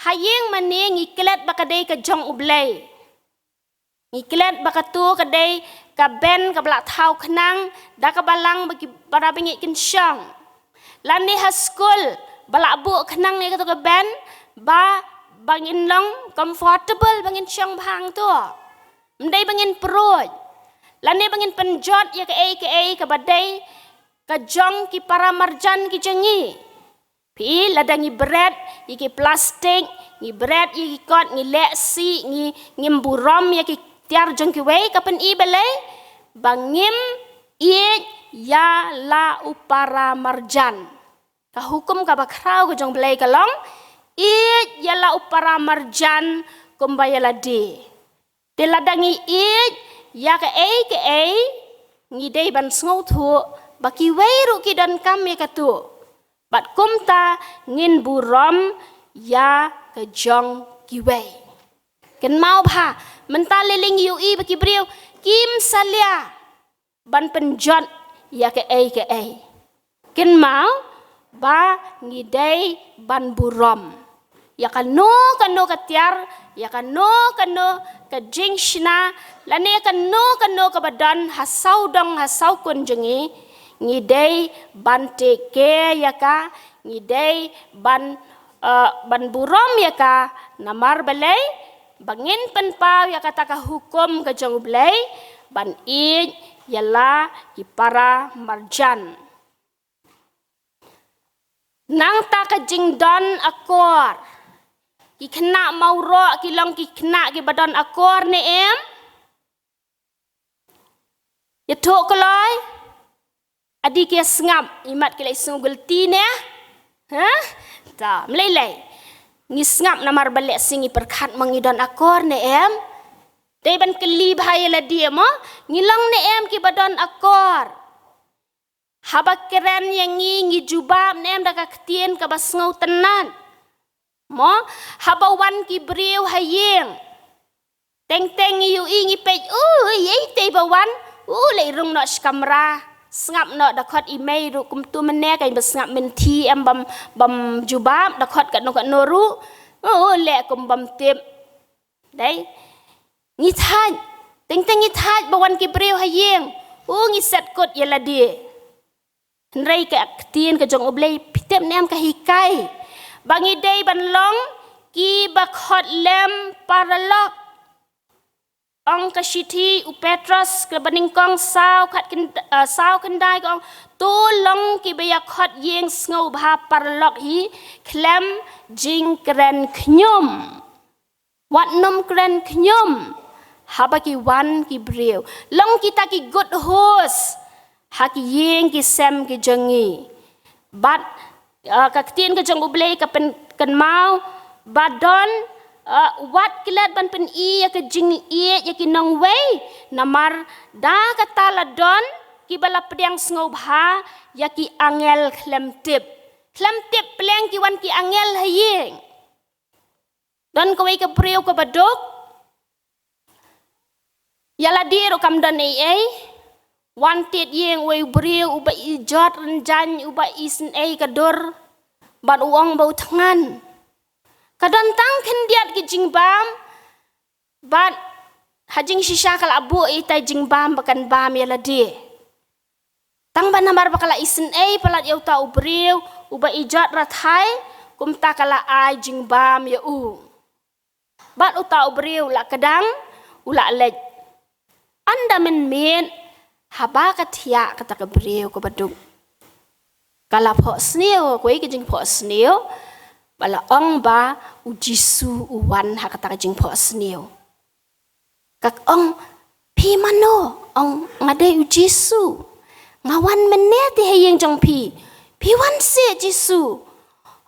ha ïing mane ngi klet ba ka dei ka jong U Blei. Ngi klet ba katu ka dei ka ben kaba la thaw khnang da kaba lang ba ki para bangeit kin shong. Lane ha skul ba la buh khnang ïa katu ka ben ba, ba ngin long comfortable ba ngin shong bha hangtu. Ym dei ba ngin pruid. Lane ba ngin pynjot ïa kaei kaei kaba dei ka jong ki para marjan ki jong ngi. Phi, lada ngi bret ïa ki plastik, ngi bret ïa ki kot, ngi leh sih, ngi, ngim burom ïa ki tiar jong kiwei, ka pyni balei? Ba ngim ïeit ïa la u para marjan. Ka hukum kaba khraw ka jong U Blei ka long, ïeit ïa la u para marjan kumba ïa lade. Te lada ngi ïeit ïa kaei kaei, ngi dei ban sngewthuh ba kiwei ruh ki donkam ïa katu. Bad kumta ngin burom ïa ka jong kiwei. Kynmaw bha, mynta lei lei ngi ïohi ba ki briew kim salia ban pynjot ïa kaei kaei. Kynmaw ba ngi dei ban burom ïa kano kano ka tiar, ïa kano kano ka jingshna, lane ïa kano kano kaba don ha sawdong ha sawkun jong ngi, ngi dei ban take care ïa ka, ngi dei ban, eh, ban burom ïa ka, namar balei? Ba ngin pynpaw ïa kata ka hukum ka jong U Blei, ban ïeit ïa la ki para marjan. Nangta ka jingdon akor. Ki khynnah mawroh ki long ki khynnah kiba don akor ne em? Ïathuh kloi. Adi ki sngap, imat ki la sngew guilty ne? Ha? Ta, mlei lei. Ngi sngap namar ba lehse ngi pyrkhat mo ngi don akor ne em. Dei ban kylli bha ïa lade mo, ngi long ne em kiba don akor. Haba kren ïa ngi ngi jubab ne em da ka ktien kaba sngewtynnat. Mo, haba wan ki briew ha ïing. Teng teng ngi ïohi ngi peit, u, ïei te ba wan, u, leit rung noh shi kamra. Sngap noh da khot i mei ruh kumtu mynne ka ba sngap mynthi em bam, bam jubab, da khot katno katno ruh. U, leh kum bam tip. Dei. Ngi thait. Teng teng ngi thait ba wan ki briew ha ïing. U, ngi set kut ïa lade. Hynrei ka ktien ka jong U Blei phi tip ne em ka hikai ba ngi dei ban long kiba khot lem paralok. Ong ka shithi u Petros kaba nyngkong saw khat kyn-, eh, saw khyndai ka ong, to long kiba ïa khot ïing sngewbha paralok hi khlem jingkren khñium. Wat nym kren khñium haba ki wan ki briew. Long kita ki good host ha ki ïing ki sem ki jong ngi. Bad, eh, ka ktien ka jong U Blei ka pynkynmaw ba don, eh, wat klet ban pyni ïa ka jingïeit ïa ki nongwei, namar da kata la don kiba la pdiang sngewbha ïa ki angel khlem tip. Khlem tip pleng ki wan ki angel ha ïing. Don kawei ka briew kaba duk. Ïa lade ruh kam don ei ei. Wan tied ïing uwei u briew uba i jot rynjang, uba isynei ka dur. Bad u ong ba u thngan. Ka don tang khyndiat ki jingbam. Bad ha jingshisha ka la buh ïa itai jingbam ba kan bam ïa lade. Tang ba namar ba ka la isynei palat ïa uta u briew uba i jot rathai, kumta ka la ai jingbam ïa u. Bad uta u briew u la kdang, u la leit. Ynda mynmiet haba ka thiah kata ka briew kaba duk, ka la phohsniew, kawei ka jingphohsniew ba la ong ba U Jisu u wan ha kata ka jingphohsniew. Ka ong, phi mano? Ong, nga dei U Jisu. Nga wan mynne te ha ïing jong phi. Phi wan seh Jisu?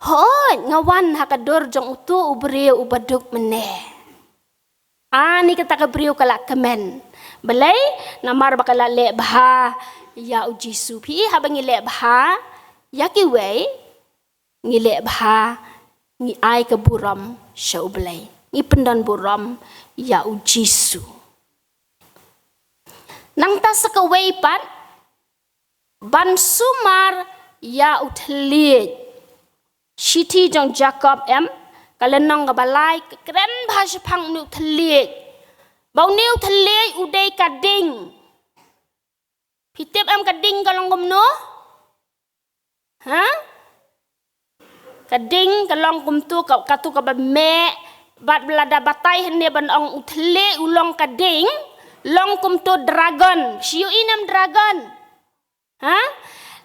Hooid, nga wan ha ka dur jong utu u briew uba duk mynne. Ani kata ka briew ka la kmen. Balei? Namar ba ka la leh bha ïa U Jisu. Phi i haba ngi leh bha ïa kiwei, ngi leh bha, ngi ai ka burom sha U Blei. Ngi pyndon burom ïa U Jisu. Nangta sa kawei pat, ban sumar ïa u thylliej. Shithi jong Jakob em, ka lynnong kaba lai, ka kren bha shaphang une u thylliej. Ba une u thylliej u dei ka ding. Phi tip em ka ding ka long kumno? Ha? Ka ding ka long kumtu ka, katu kaba meh, bad lada batai hangne ban ong u thylliej u long ka ding, long kumtu dragon. Shu ïohi ne em dragon? Ha?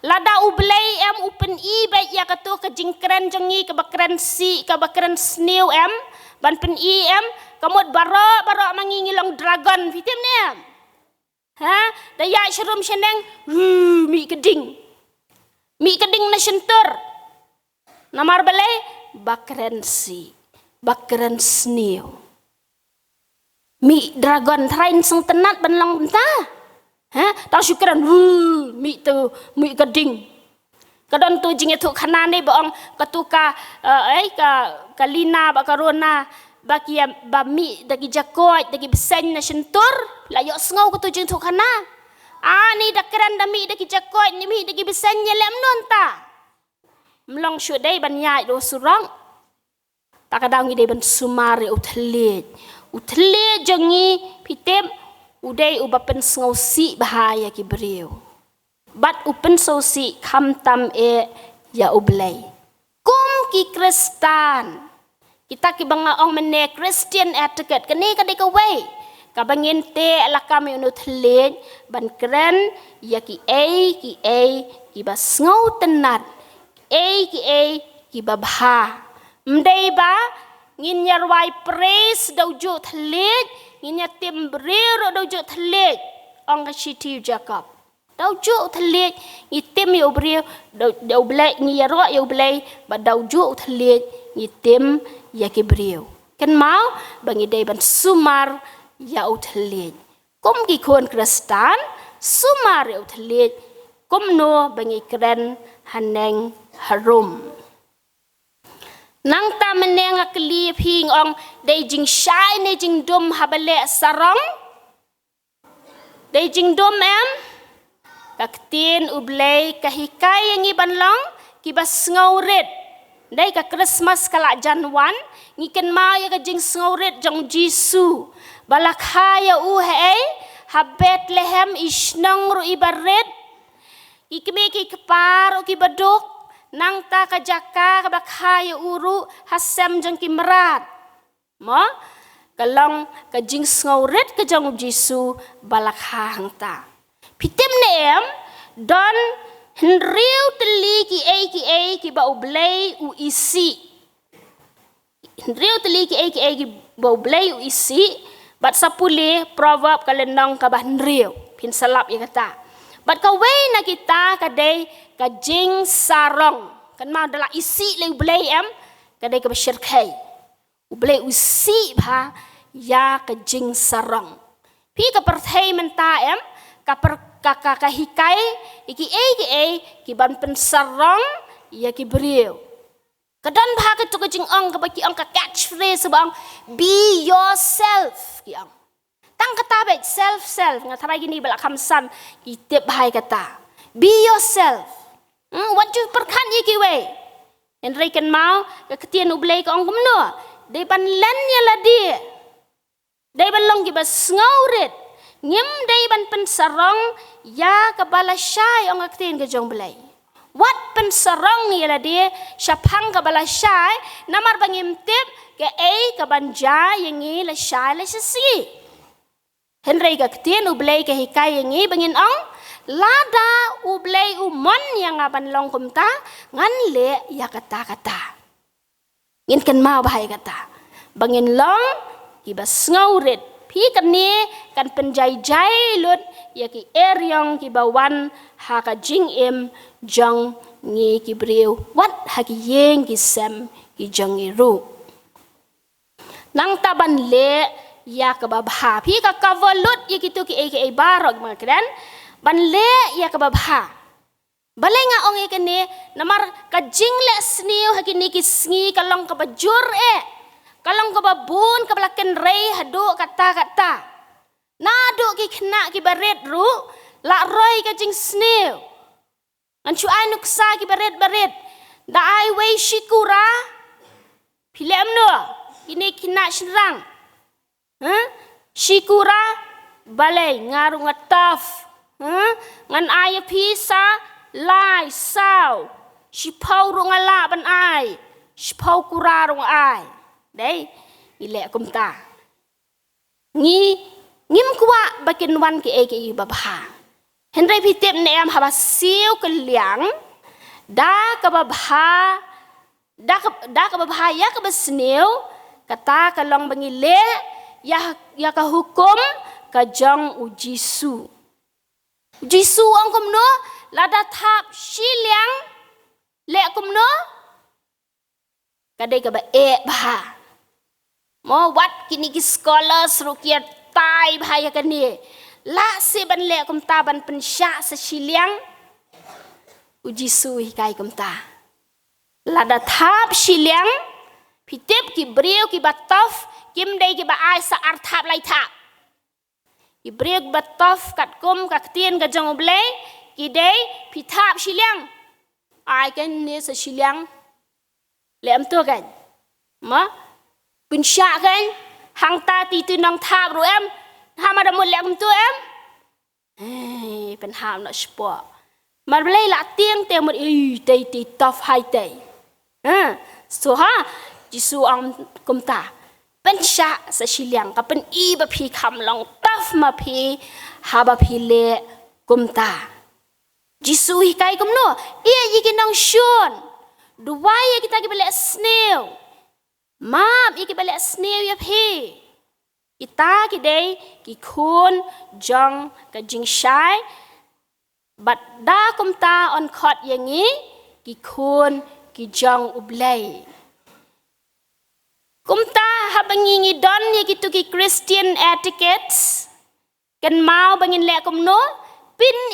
Lada U Blei em u pyni beit ïa katu ka jingkren jong ngi kaba kren sih, kaba kren sniew em, ban pyni em, ka mut baroh, baroh ma ngi ngi long dragon, phi tip ne em? Ha? Da ïa sharum shaneng, wu, mih ka ding. Mih ka ding na shyntur. Namar balei? Ba kren sih, ba kren sniew. Mih dragon, tharai sngewtynnat ban long kumta. Ha? Tang shu kren, wu, mih tu, mih ka ding. Ka don tu jingïathuh khana ne ba ong katu ka, eh, ei, ka, ka Lina bad ka Rona ba ki ïa, ba mih da ki jakoit, da ki bseiñ na shyntur, la ïohsngew katu jingïathuh khana. Ani da kren da mih da ki jakoit, ne mih da ki bseiñ, ïaleh mynno mynta. Ym long shuh dei ban ïaid da u surok. Ta ka daw ngi dei ban sumar ïa u thylliej. U thylliej jong ngi, phi tip, u dei uba pynsngewsih bha ïa ki briew. Bad u pynsngewsih khamtam eh ïa U Blei. Kum ki Khristan, kita kiba nga ong mynne Christian etiquette, kane ka dei kawei kaba ngin teh lakam ïa une u thylliej ban kren ïa kiei kiei kiba sngewtynnat, kiei kiei kiba bha. Ym dei ba ngin ïa rwai praise da ujuh thylliej, ngin ïa tim briew ruh da ujuh thylliej, ong ka shithi u Jakob. Da u juh u thylliej ngi tim ïa u briew, da, da u Blei ngi ïaroh ïa u Blei, bad da u juh u thylliej ngi tim ïa ki briew. Kynmaw ba ngi dei ban sumar ïa u thylliej. Kum ki khun Khristan, sumar ïa u thylliej kumno ba ngi kren haneng harum. Nangta mynne nga kylli ïa phi, nga ong, dei jingshai ne jingdum haba leh sarong? Dei jingdum em? Ka ktien U Blei ka hikai ïa ngi ban long kiba sngewrit. Dei ka Krismas ka la jan wan, ngi kynmaw ïa ka jingsngewrit jong u Jisu. Ba la kha ïa u haei, ha Bethlehem, i shnong ruh iba rit. Ki kmie ki kpa ruh kiba duk, nangta ka jaka kaba kha ïa u ruh ha sem jong ki mrad. Mo, ka long ka jingsngewrit ka jong u Jisu ba la kha hangta. Phi tip ne em, don hynriew tylli kiei kiei kiba U Blei u isih. Hynriew tylli kiei kiei kiba U Blei u isih, bad sa pule Proverb ka lynnong kaba hynriew, phin sa lap ïa kata. Bad kawei na kita ka dei ka jingsarong. Kynmaw da la isih lei U Blei em, ka dei kaba shyrkhei. U Blei u isih bha ïa ka jingsarong. Phi, ka pyrthei mynta em, ka per-, ka, ka, ka hikai ïa kiei kiei kiban pynsarong ïa ki briew. Ka don bha kato ka jingong kaba ki ong, ka catchphrase ba ong, "Be yourself," ki ong. Tang kata beit, self, self, nga tharai kine ba la kham san ki tip bha ïa kata. Be yourself. Hmm, wat ju pyrkhat ïa kiwei. Hynrei kynmaw, ka ktien U Blei ka ong kumno? Dei ban len ïa lade. Dei ban long kiba sngewrit. Ngim dei ban pynsarong ïa kaba lashai, ong ka ktien ka jong U Blei. Wat pynsarong ïa lade shaphang kaba lashai, namar ba ngim tip kaei kaban jia ïa ngi lashai lashisngi. Hynrei ka ktien U Blei ka hikai ïa ngi ba ngin ong, lada U Blei u mon ïa nga ban long kumta, ngan leh ïa kata kata. Ngin kynmaw bha ïa kata. Ba ngin long kiba sngewrit. Phi, kane kan pynjai jai lut ïa ki eriong kiba wan ha ka jingim jong ngi ki briew, wat ha ki ïing ki sem ki jong ngi ruh. Nangta ban leh ïa kaba bha. Phi, ka cover lut ïa kito kiei kiei baroh, ma kren. Ban leh ïa kaba bha. Balei nga ong ïa kane, namar ka jingleh sniew ha kine ki sngi ka long kaba jur eh. Ka long kaba bun, kaba la kynrei haduh katta katta. Naduh ki khynnah kiba rit ruh la roi ka jingsniew. Ngan shu ai nuksa kiba rit ba rit. Da ai wei shi kura. Phi leh kumno? Kine khynnah shynrang. Huh? Shi kura, balei, nga ruh nga tough. Huh? Ngan ai ïa phi sa lai saw. Shiphew ruh nga lah ban ai. Shiphew kura ruh nga ai. Dei, ngi leh kumta. Ngi, ngim kwah ba kin wan kiei kiei ba bha. Hynrei phi tip ne em, haba siew kylliang, da kaba bha, da ka, da kaba bha ïa kaba sniew, kata ka long ba ngi leh ïa, ïa ka hukum ka jong u Jisu. U Jisu u ong kumno, lada thap shiliang, leh kumno? Ka dei kaba eh bha. Mo, wat kine ki scholars ruh ki ïatai bha ïa kane. Lah seh ban leh kumta, ban pynshah sa shiliang? U Jisu u hikai kumta. Lada thap shiliang, phi tip ki briew kiba tough, kim dei kiba ai sa ar thap lai thap. Ki briew ba tough katkum ka ktien ka jong U Blei, ki dei, phi thap shiliang. Ai kane sa shiliang. Leh kumto kan. Ma? Pynshah kan. Hangta te tu nang thap ruh em. Hama da mut leh kumto em. Hei, pynhap noh shapoh. Mar Blei la tieng te mut, ei, tei, tei, tough hai tei. Ha, so ha, Jisu ong kumta. Pynshah sa shiliang, ka pyni ba phi kham long tough ma phi, haba phi leh kumta. Jisu u hikai kumno, ïeit ïa ki nongshun. Duwai ïa kita kiba leh sniew. Map ïa kiba leh sniew ïa phi. Kita ki dei ki khun jong ka jingshai. Bad da kumta yn khot ïa ngi ki khun ki jong U Blei. Kumta haba ngi ngi don ïa kitu ki Christian etiquettes, kynmaw ba ngin leh kumno? Pyni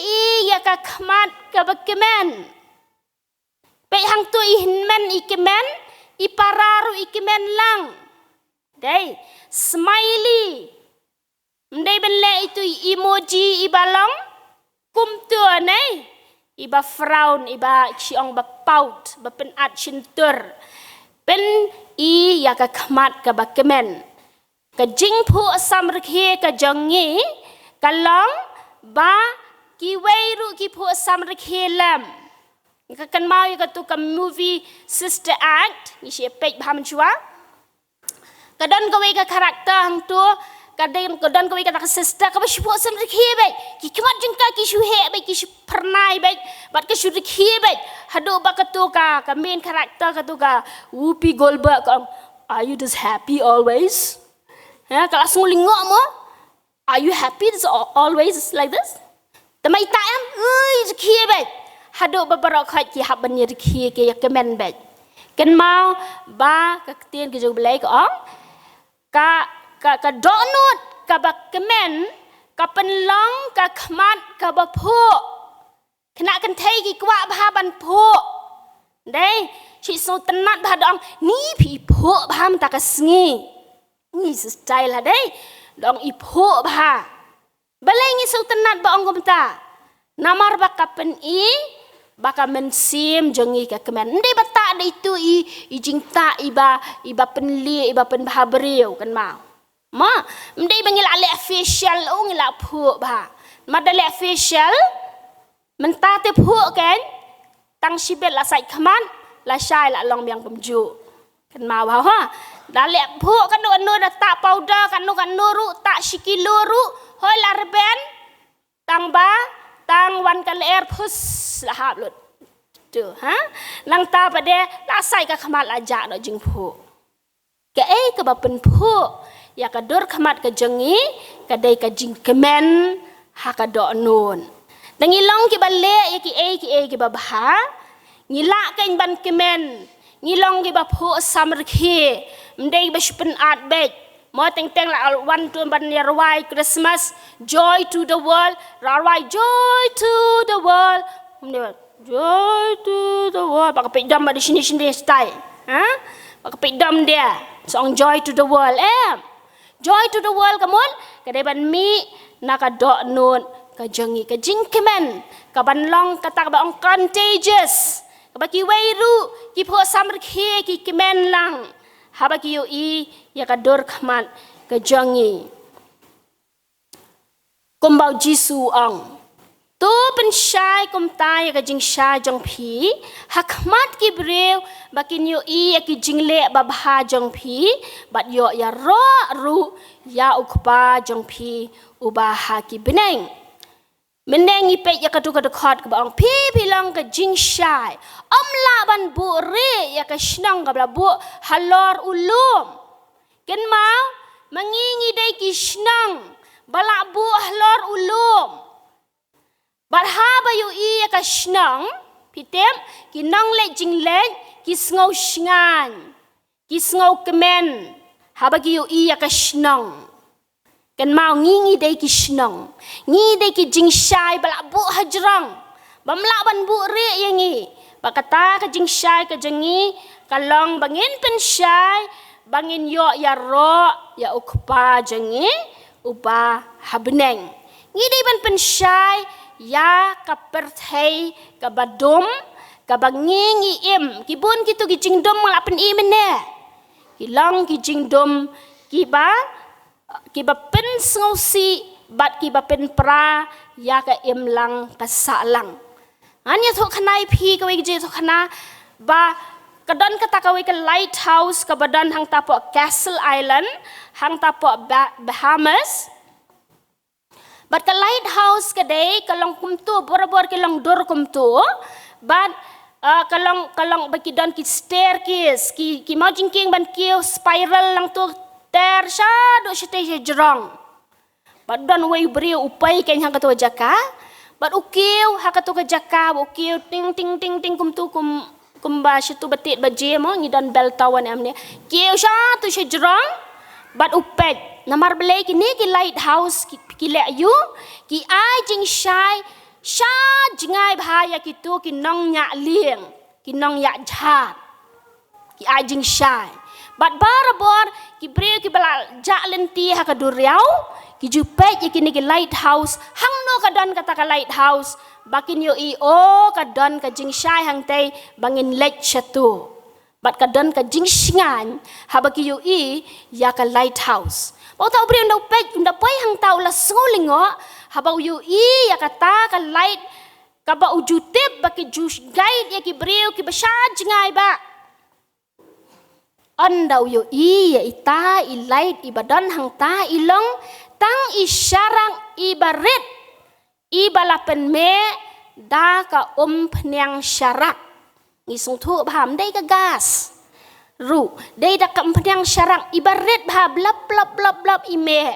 ïa ka khmat kaba kmen. Peit hangtu i hynmen i kmen, i para ruh i kmen lang. Dei, smiley. Ym dei ban leh itu i emoji iba long kumtu ne, iba frown, iba, ki ong ba pout, ba pynat shyntur. Pyni ïa ka khmat kaba kmen. Ka jingphuh samrkhie ka jong ngi ka long ba kiwei ruh ki phuh samrkhie lem. Nga kynmaw ïa katu ka movie Sister Act, ngi shu peit bha mynshwa. Ka don kawei ka character hangtu, ka don, ka don kawei kata ka sister kaba shu phuh samrkhie beit. Ki khmat jong ka ki shu heh beit, ki shu phyrnai beit, bad ka shu rkhie beit. Haduh ba katu ka, ka main character katu ka Whoopi Goldberg ka ong, "Are you this happy always?" Ha, ka la sngew lyngngoh mo. "Are you happy this al-, always like this?" Te ma ita em, ui, rkhie beit. Haduh ba baroh khoit ki hap ban ïa rkhie, ki ïa kmen beit. Kynmaw ba ka ktien ka jong U Blei ka ong, ka, ka, ka dohnud kaba kmen ka pynlong ka khmat kaba phuh. Khynnah kynthei ki kwah bha ban phuh. Dei, shu sngewtynnat bha da ong, ni phi phuh bha mynta ka sngi. Ni style ha dei, da ong i phuh bha. Balei ngi sngewtynnat ba ong kumta? Namar ba ka pyni ba ka mynsiem jong ngi ka kmen. Ym dei ba tah da itu i, i jingtah iba, iba pynleh, iba pynbha briew, kynmaw. Ma, ym dei ba ngi la leh facial, oh, ngi la phuh bha. Ma da leh facial, mynta te phuh kein, tang shibit la sait khmat, lashai la long biang kumjuh. Kynmaw bha ha. Da leh phuh kano kano, da tah powder kano kano ruh, tah shi kilo ruh, hoi la rben, tang ba, tang wan ka lyer phus la hap lut. Tu, ha? Nangta pat de, la sait ka khmat la jah noh jingphuh. Kaei kaba pynphuh ïa ka dur khmat ka jong ngi, ka dei ka jingkmen ha ka dohnud. Da ngi long kiba leh ïa kiei kiei kiba bha, ngi lah kein ban kmen, ngi long kiba phuh samrkhie, ym dei ba shu pynat beit. Mo teng teng la wan tu ban ïa rwai Christmas, Joy to the World, la rwai Joy to the World. Ym dei ba Joy to the World. Ba ka peit dom ba dei shini shini style. Ha? Ba ka peit dom dia. Song Joy to the World. Em. Joy to the World ka mut, ka dei ban mih na ka dohnud ka jong ngi, ka jingkmen, ka ban long kata kaba ong contagious. Kaba kiwei ruh ki phuh samrkhie ki kmen lang haba ki ïohi ïa ka dur khmat ka jong ngi. Kumba u Jisu u ong, to pynshai kumta ïa ka jingshai jong phi ha khmat ki briew, ba kin ïohi ïa ki jingleh babha jong phi, bad ïoh ïaroh ruh ïa u Kpa jong phi uba ha ki bneng. Mynne ngi peit ïa katu ka dkhot kaba ong phi, phi long ka jingshai. Ym lah ban buhrieh ïa ka shnong kaba la buh halor u lum. Kynmaw, ma ngi ngi dei ki shnong ba la buh halor u lum. Bad haba ïohi ïa ka shnong, phi tip, ki nongleit jingleit ki sngew shngaiñ, ki sngew kmen haba ki ïohi ïa ka shnong. Kynmaw, ngi ngi dei ki shnong, ngi dei ki jingshai ba la buh hajrong, bym lah ban buhrieh ïa ngi. Bad kata ka jingshai ka jong ngi ka long ba ngin pynshai ba ngin ïoh ïaroh ïa u Kpa jong ngi uba ha bneng. Ngi dei ban pynshai ïa ka pyrthei kaba dum kaba ngi ngi im. Ki bun kitu ki jingdum nga la pyni mynne, ki long ki jingdum kiba, kiba pynsngewsih bad kiba pynpra ïa ka imlang ka sahlang. Ngan ïathuh khana ïa phi kawei ka jingïathuh khana ba ka don kata kawei ka lighthouse kaba don hangta poh Castle Island, hangta poh Ba-, Bahamas. Bad ka lighthouse ka dei ka long kumtu, borabor ka long dur kumtu. Bad, uh, ka long, ka long ba ki don ki staircase, ki, ki mawjingkieng ban kiew spiral lang tu, ter shaduh shatei sha jrong. Bad don uwei u briew u pei kein ha katu ka jaka. Bad u kiew ha katu ka jaka, u kiew ting ting ting ting kumtu kum kumba shatu ba tied baje mo, ngi don bell tower ne em ne. Kiew shatu sha jrong bad u peit. Namar balei kine ki lighthouse ki, ki leh ïa u, ki ai jingshai sha jngai bha ïa kitu ki nongñiah lieng, ki nongñiah jhat. Ki ai jingshai. Bad barabor ki briew kiba la jah lynti ha ka duriaw, ki ju peit ïa kine ki lighthouse, hangno ka don kata ka lighthouse, ba kin ïohi, o, ka don ka jingshai hangtei ba ngin leit shatu. Bad ka don ka jingshngaiñ haba ki ïohi ïa ka lighthouse. Ba uta u briew ynda u peit, ynda poi hangta u la sngew lyngngoh haba u ïohi ïa kata ka light kaba u ju tip ba ki ju guide ïa ki briew kiba sha jngai ba. Ynda u ïohi ïa ita i light iba don hangta, i long tang i sharak iba rit, iba la pynmih da ka umphniang sharak. Ngi sngewthuh bha, ym dei ka gas ruh, dei da ka umphniang sharak iba rit bha, blop blop blop blop i mih.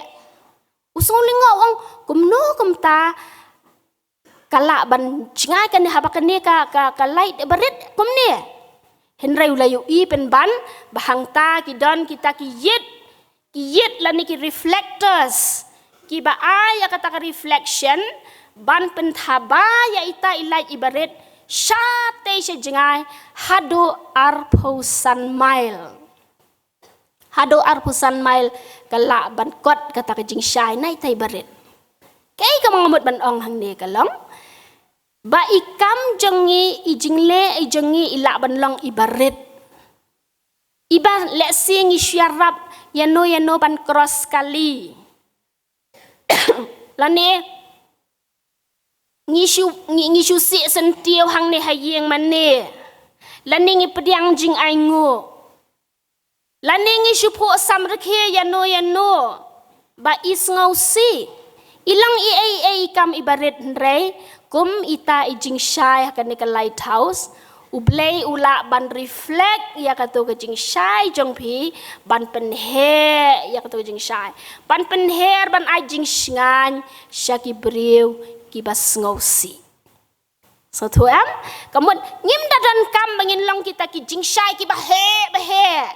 U sngew lyngngoh, u ong, kumno kumta ka lah ban jngai kane haba kane ka, ka, ka light ba rit kumne. Hynrei u la ïohi pynban ba hangta ki don kita ki ïit, ki ïit lane ki reflectors, kiba ai ïa kata ka reflection ban pynthaba ïa ita i light iba rit shatei sha jngai haduh arphew san mile. Haduh arphew san mile ka lah ban kot kata ka jingshai na ita iba rit. Kaei kaba nga mut ban ong hangne ka long ba i kam jong ngi, i jingleh i jong ngi i lah ban long iba rit. Iba lehse ngi shu ïarap ïano ïano ban cross kali. Lane ngi shu, ngi, ngi shu sih syntiew hangne ha ïing mane. Lane ngi pdiang jingainguh. Lane ngi shu phuh samrkhie ïano ïano. Ba i sngewsih. I long i ei ei i kam iba rit, hynrei kum ita i jingshai ha kane ka lighthouse, U Blei u lah ban reflect ïa katu ka jingshai jong phi, ban pynheh ïa katu ka jingshai, ban pynher, ban ai jingshngaiñ sha ki briew kiba sngewsih. Sngewthuh em? Ka mut ngim da donkam ba ngin long kita ki jingshai kiba heh ba heh.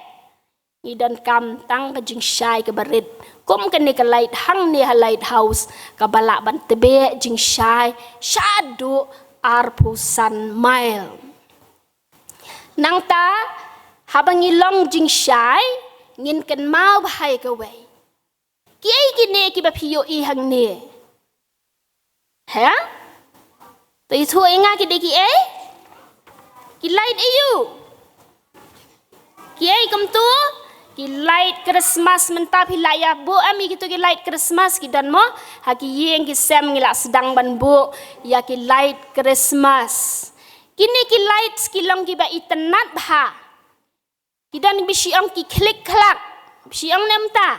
Ngi donkam tang ka jingshai kaba rit kum kane ka light hangne ha lighthouse, kaba lah ban tbeh jingshai shaduh arphew san mile. Nangta haba ngi long jingshai, ngin kynmaw bha ïa kawei. Kiei kine kiba phi ïohi hangne? He? To ïathuh ïa nga, ki dei kiei? Ki light aïu? Kiei kumtu? Ki light Christmas. Mynta phi lah ïa buh em ïa kitu ki light Christmas? Ki don mo? Ha ki ïing ki sem ngi lah sdang ban buh ïa ki light Christmas. Kine ki lights ki long kiba itynnad bha. Ki don ba shu ong ki khlik khlak. Ba shu ong ne em ta?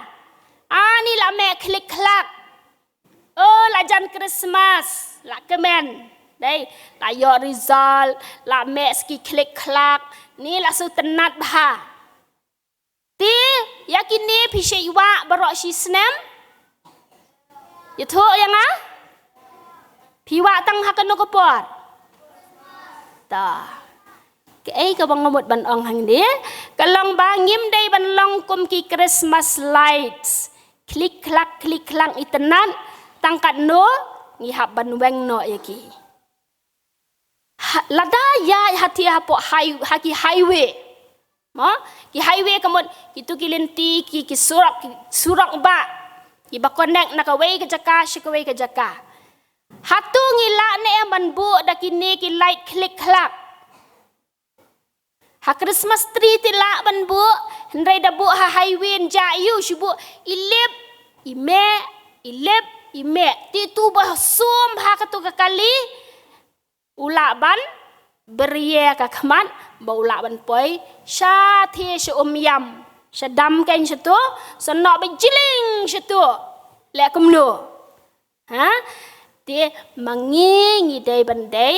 Ani la meh khlik khlak. O, la jan Christmas, la kmen. Dei, la ïoh result, la meh sa ki khlik khlak. Ni la shu tynnad bha. Te ïa kine phi shait wah baroh shi snem? Ïathuh ïa nga? Phi wah tang ha kano ka por? Ta. Kaei kaba nga mut ban ong hangne ka long ba ngim dei ban long kum ki Christmas lights, khlik khlak khlik khlak itynnad, tang katno ngi hap ban weng noh ïa ki. Ha, lada ïa, ha ti hapoh high, ha ki highway. Mo, ki highway ka mut kitu ki lynti, ki, ki surok, ki surok ba, kiba connect na kawei ka jaka sha kawei ka jaka. Hato ngi lah ne em ban buh da kine ki light khlik khlak? Ha Christmas tree te lah ban buh, hynrei da buh ha highway ynja ïa u, shu buh i lip i meh, i lip i meh. Te tu ba sum ha katu ka kali, u lah ban brie ka khmat ba u lah ban poi sha thie sha Umiam, sha Dam Keiñ shatu, sa noh ba jling shatu. Leh kumno? Ha? Te ma ngi ngi dei ban dei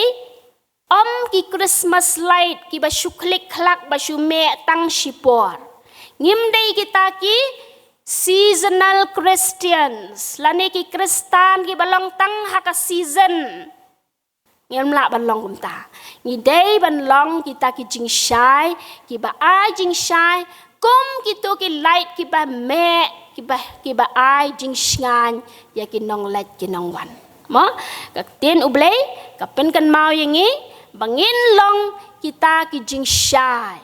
ym ki Christmas light kiba shu khlik khlak ba shu meh tang shipor. Ngim dei kita ki seasonal Christians, lane ki Khristan kiba long tang ha ka season. Ngim lah ban long kumta. Ngi dei ban long kita ki jingshai, kiba ai jingshai, kum kito ki light kiba meh, kiba, kiba ai jingshngaiñ ïa ki nongleit ki nongwan. Mo, ka ktien U Blei ka pynkynmaw ïa ngi ba ngin long kita ki jingshai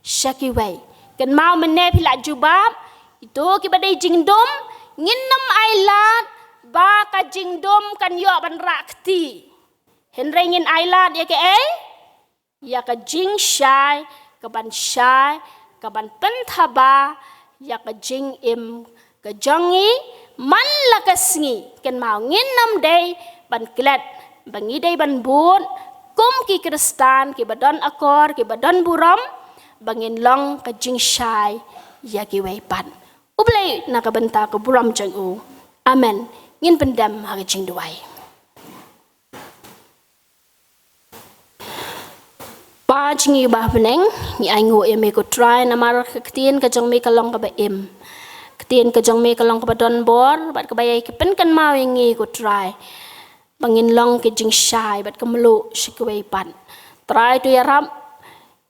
sha kiwei. Kynmaw mynne phi la jubab, kito kiba dei jingdum, ngin ym ailad ba ka jingdum kan ïoh ban rah kti. Hynrei ngin ailad ïa kaei? Ïa ka jingshai, ka ban shai, ka ban pynthaba ïa ka jingim ka jong ngi man la ka sngi. Kynmaw ngin ym dei ban klet ba ngi dei ban bud kum ki Khristan kiba don akor, kiba don burom, ba ngin long ka jingshai ïa kiwei pat. U Blei na ka bynta ka burom jong u. Amen. Ngin pyndem ha ka jingduwai. Pa jong ngi ba ha bneng, ngi ainguh ïa me ko Trai namar ka ktien ka jong me ka long kaba im. Ktien ka jong me ka long kaba don bor bad kaba ïai pynkynmaw ïa ngi ko Trai ba ngin long ki jingshai bad ka mluh sha kiwei pat. Trai to ïarap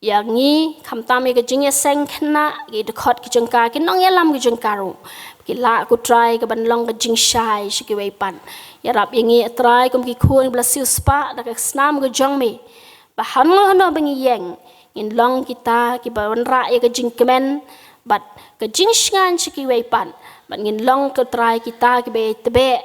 ïa ngi, khamtam ïa ka jingïaseng khynnah, ki dkhot ki jong ka, ki nongïalam ki jong ka ruh, ki lah ko Trai ka ban long ka jingshai sha kiwei pat. Ïarap ïa ngi Trai kum ki khun ba la siewspah da ka snam ka jong me, ba hano hano ba ngi ïeng, ngin long kita kiba wanrah ïa ka jingkmen bad ka jingshngaiñ sha kiwei pat, bad ngin long ko Trai kita kiba ïai tbeh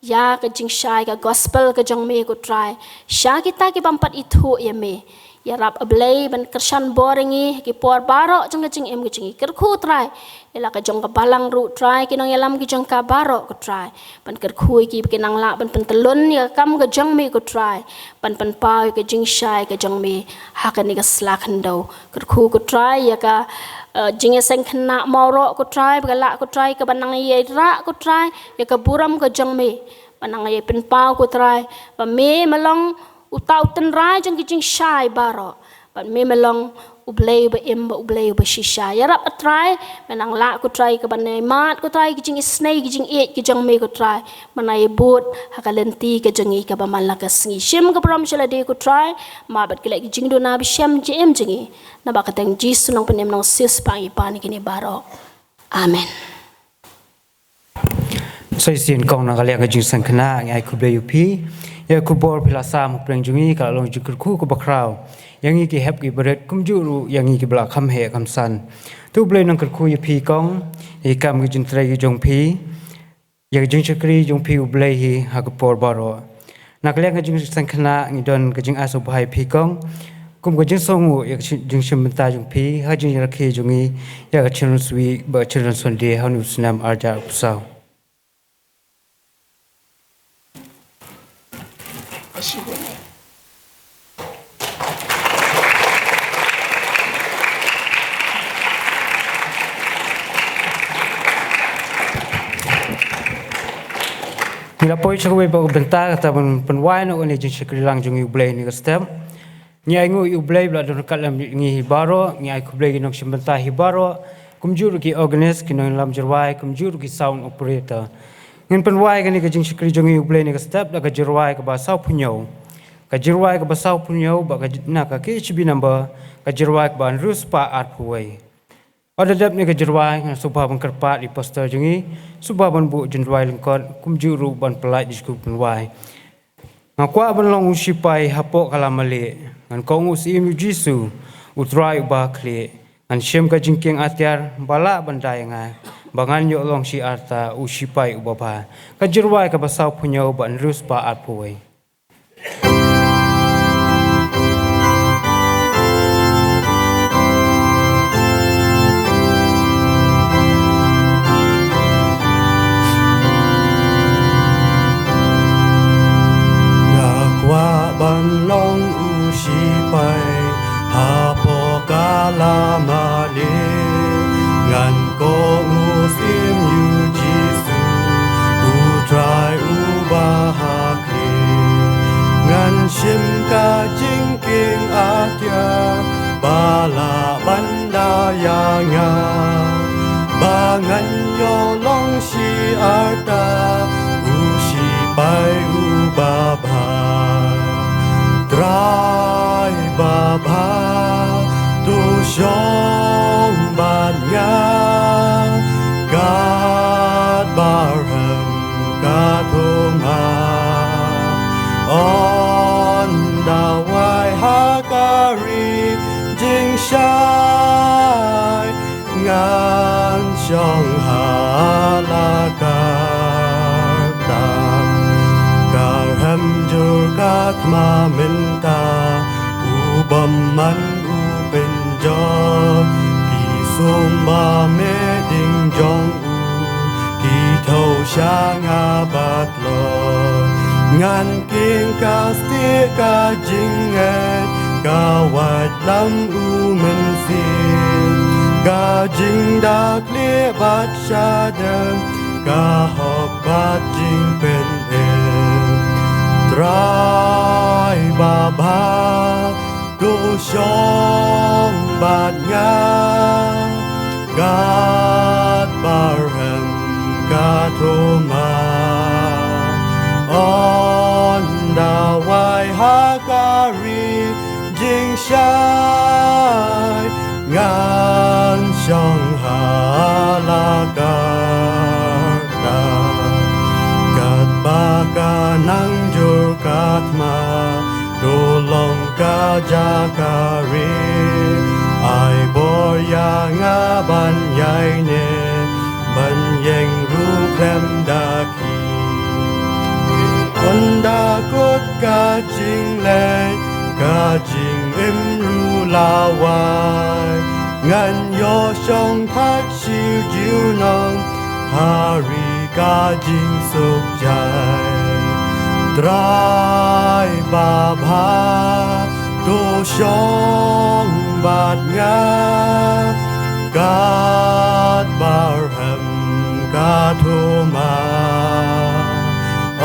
ïa ka jingshai ka gospel ka jong me ko Trai sha kita ki bym pat ithuh ïa me. Ïarap A Blei ban kyrshan bor ïa ngi ha ki por baroh jong ka jingim ka jong ngi. Kyrkhu Trai ïa la ka jong ka balang ruh Trai, ki nongïalam ki jong ka baroh ko Trai, ban kyrkhu ïa ki ba kin nang lah ban pyntyllun ïa ka kam ka jong me ko Trai, ban pynpaw ïa ka jingshai ka jong me ha kane ka sla khyndew. Kyrkhu ko Trai ïa ka, eh, jingïaseng khynnah Mawroh ko Trai, ba ka lah ko Trai ka ban nang ïai rah ko Trai ïa ka burom ka jong me, ban nang ïai pynpaw ko Trai ba me me long uta u tynrai jong ki jingshai baroh, bad me me long U Blei uba im bad U Blei uba shisha. Ïarap A Trai, me nang lah ko Trai ka ban ïai mad ko Trai ki jingisynei ki jingïeit ki jong me ko Trai, ban ïai bud ha ka lynti ka jong ngi kaba man la ka sngi. Shim ka burom sha lade ko Trai, map bad ki leh ki jingduna ba shem jingim jong ngi. Naba ka kyrteng Jisu Nongpynim Nongsiewspah ngi pan ïa kine baroh. Amen. Sa shisien kong na ka liang ka jingseng khynnah ngi ai khublei ïa phi. Ïa ka khubor phi la sam ha pdeng jong ngi ka la long jingkyrkhu kaba khraw ïa ngi ki hep ki barit kumjuh ruh ïa ngi kiba la kham heh kham san. To U Blei nang kyrkhu ïa phi kong, ïa ki kam ki jingtrei ki jong phi, ïa ka jingshakri jong phi U Blei hi ha ka por baroh. Na ka liang ka jingseng khynnah ngi don ka jingai sngewbha ïa phi kong kum ka jingsngewnguh ïa ka shi-, jingshim bynta jong phi ha ka jingrakhe jong ngi ïa ka Children's Week bad ka Children's Sunday ha une u snem arhajar arphew saw. Ngi la poi sha kawei pat ka bynta kata ban pynwai noh kane ka jingshakri lang jong ngi U Blei ha kane ka step. Ngi ainguh ïa U Blei ba la don ryngkat lem ngi hi baroh, ngi ai khublei ïa ki nongshim bynta hi baroh, kumjuh ruh ki organist, ki nongïalam jingrwai, kumjuh ruh ki sound operator. Ngin pynwai kane ka jingshakri jong ngi U Blei ha kane ka step da ka jingrwai kaba sawphew hynñiew. Ka jingrwai kaba sawphew hynñiew bad ka j-, na ka K H B number, ka jingrwai kaba hynriew spah arphew wei. Wat la dep kane ka jingrwai, nga sngewbha ban kyrpad ïa u pastor jong ngi, sngewbha ban buh jingrwai lyngkot, kumjuh ruh ban pyllait ïa ki jingpynwai. Nga kwah ban long u shipai hapoh ka lam malieh, ngan kohnguh syiem ïa u Jisu, U Trai uba khlieh. Ngan shim ka jingkieng atiar ba lah ban da ïa nga, ba ngan ïoh long shi arta u shipai uba bha. Ka jingrwai kaba sawphew hynñiew bad hynriew spah arphew wei. Nga kwah ban long u shipai hapoh ka lam malieh, ngan kohnguh syiem ïa u Jisu, U Trai uba ha khlieh. Ngan shim ka jingkieng atiar ba lah ban da ïa nga, ba ngan ïoh long shi arta u shipai uba bha. Ai babha, to shong bad nga, kat barhem ka thoma. Ynda wai ha ka ri jingshai, ngan shong ha la ka kyrdan. Ka rem jur ka thma mynta, u bymman u pynjot, ki sumba meding jong u, ki thew sha nga bad Lord. Ngan king ka stieh ka jingngeit, ka wad lam u mynsiem, ka jingda khlieh bad shadem, ka hok bad jingpynim. Trai babha, to shong bad nga, kat barhem ka thoma. Ynda wai ha ka ri jingshai, ngan shong ha la ka kyrdan. Katba ka nang jur ka thma, to long ka jaka ri. Ai bor ïa nga ban ïaineh, ban ïeng ruh khlem da khih. Ynda kut ka jingleh, ka jingim ruh la wai, ngan ïoh shong thait shi junom ha ri ka jingsuk jai. Trai babha, to shong bad nga, kat barhem ka thoma.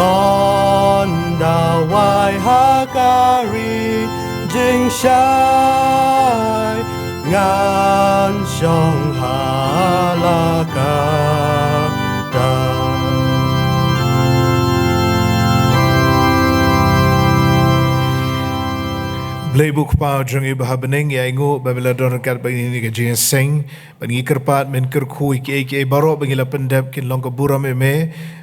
Ynda wai ha ka ri jingshai, ngan shong ha la ka kyrdan. Blei u Kpa jong ngi uba ha bneng, ngi ainguh ba me la don ryngkat bad ngi ha kane ka jingïaseng. Bad ngi kyrpad men kyrkhu ïa kiei kiei baroh ba ngi la pyndep kin long ka burom ïa me,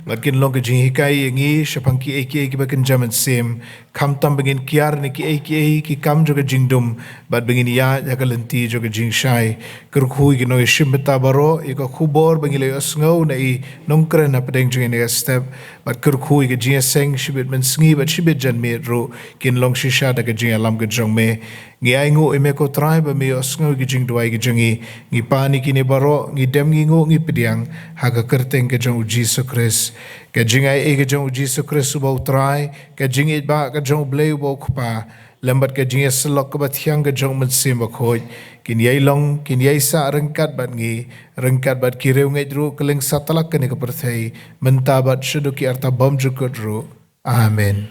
bad kin long ka jinghikai ïa ngi shaphang kiei kiei kiba kynja mynsiem, khamtam ba ngin kiar na kiei kiei ki kam jong ka jingdum, bad ba ngin ïaid ha ka lynti jong ka jingshai. Kyrkhu ïa ki nongïashim bynta baroh, ïa ka khubor ba ngi la ïohsngew na i nongkren hapdeng jong ngi ha kane ka step, bad kyrkhu ïa ka jingïaseng shibit mynsngi bad shibit janmiet ruh kin long shisha da ka jingïalam ka jong me. Ngi ainguh ïa me ko Trai ba me ïohsngew ïa ki jingduwai ki jong ngi. Ngi pan ïa kine baroh, ngi dem, ngi nguh, ngi pdiang ha ka kyrteng ka jong u Jisu Khrist. Ka jingaiei ka jong u Jisu Khrist uba u Trai, ka jingïeit ba ka jong u Blei uba u Kpa, lem bad ka jingïasyllok kaba thiang ka jong u Mynsiem Bakhuid, kin ïai long, kin ïai sah ryngkat bad ngi, ryngkat bad ki riewngeit ruh kylleng satlak kane ka pyrthei, mynta bad shaduh ki arta bymjukut ruh. Amen.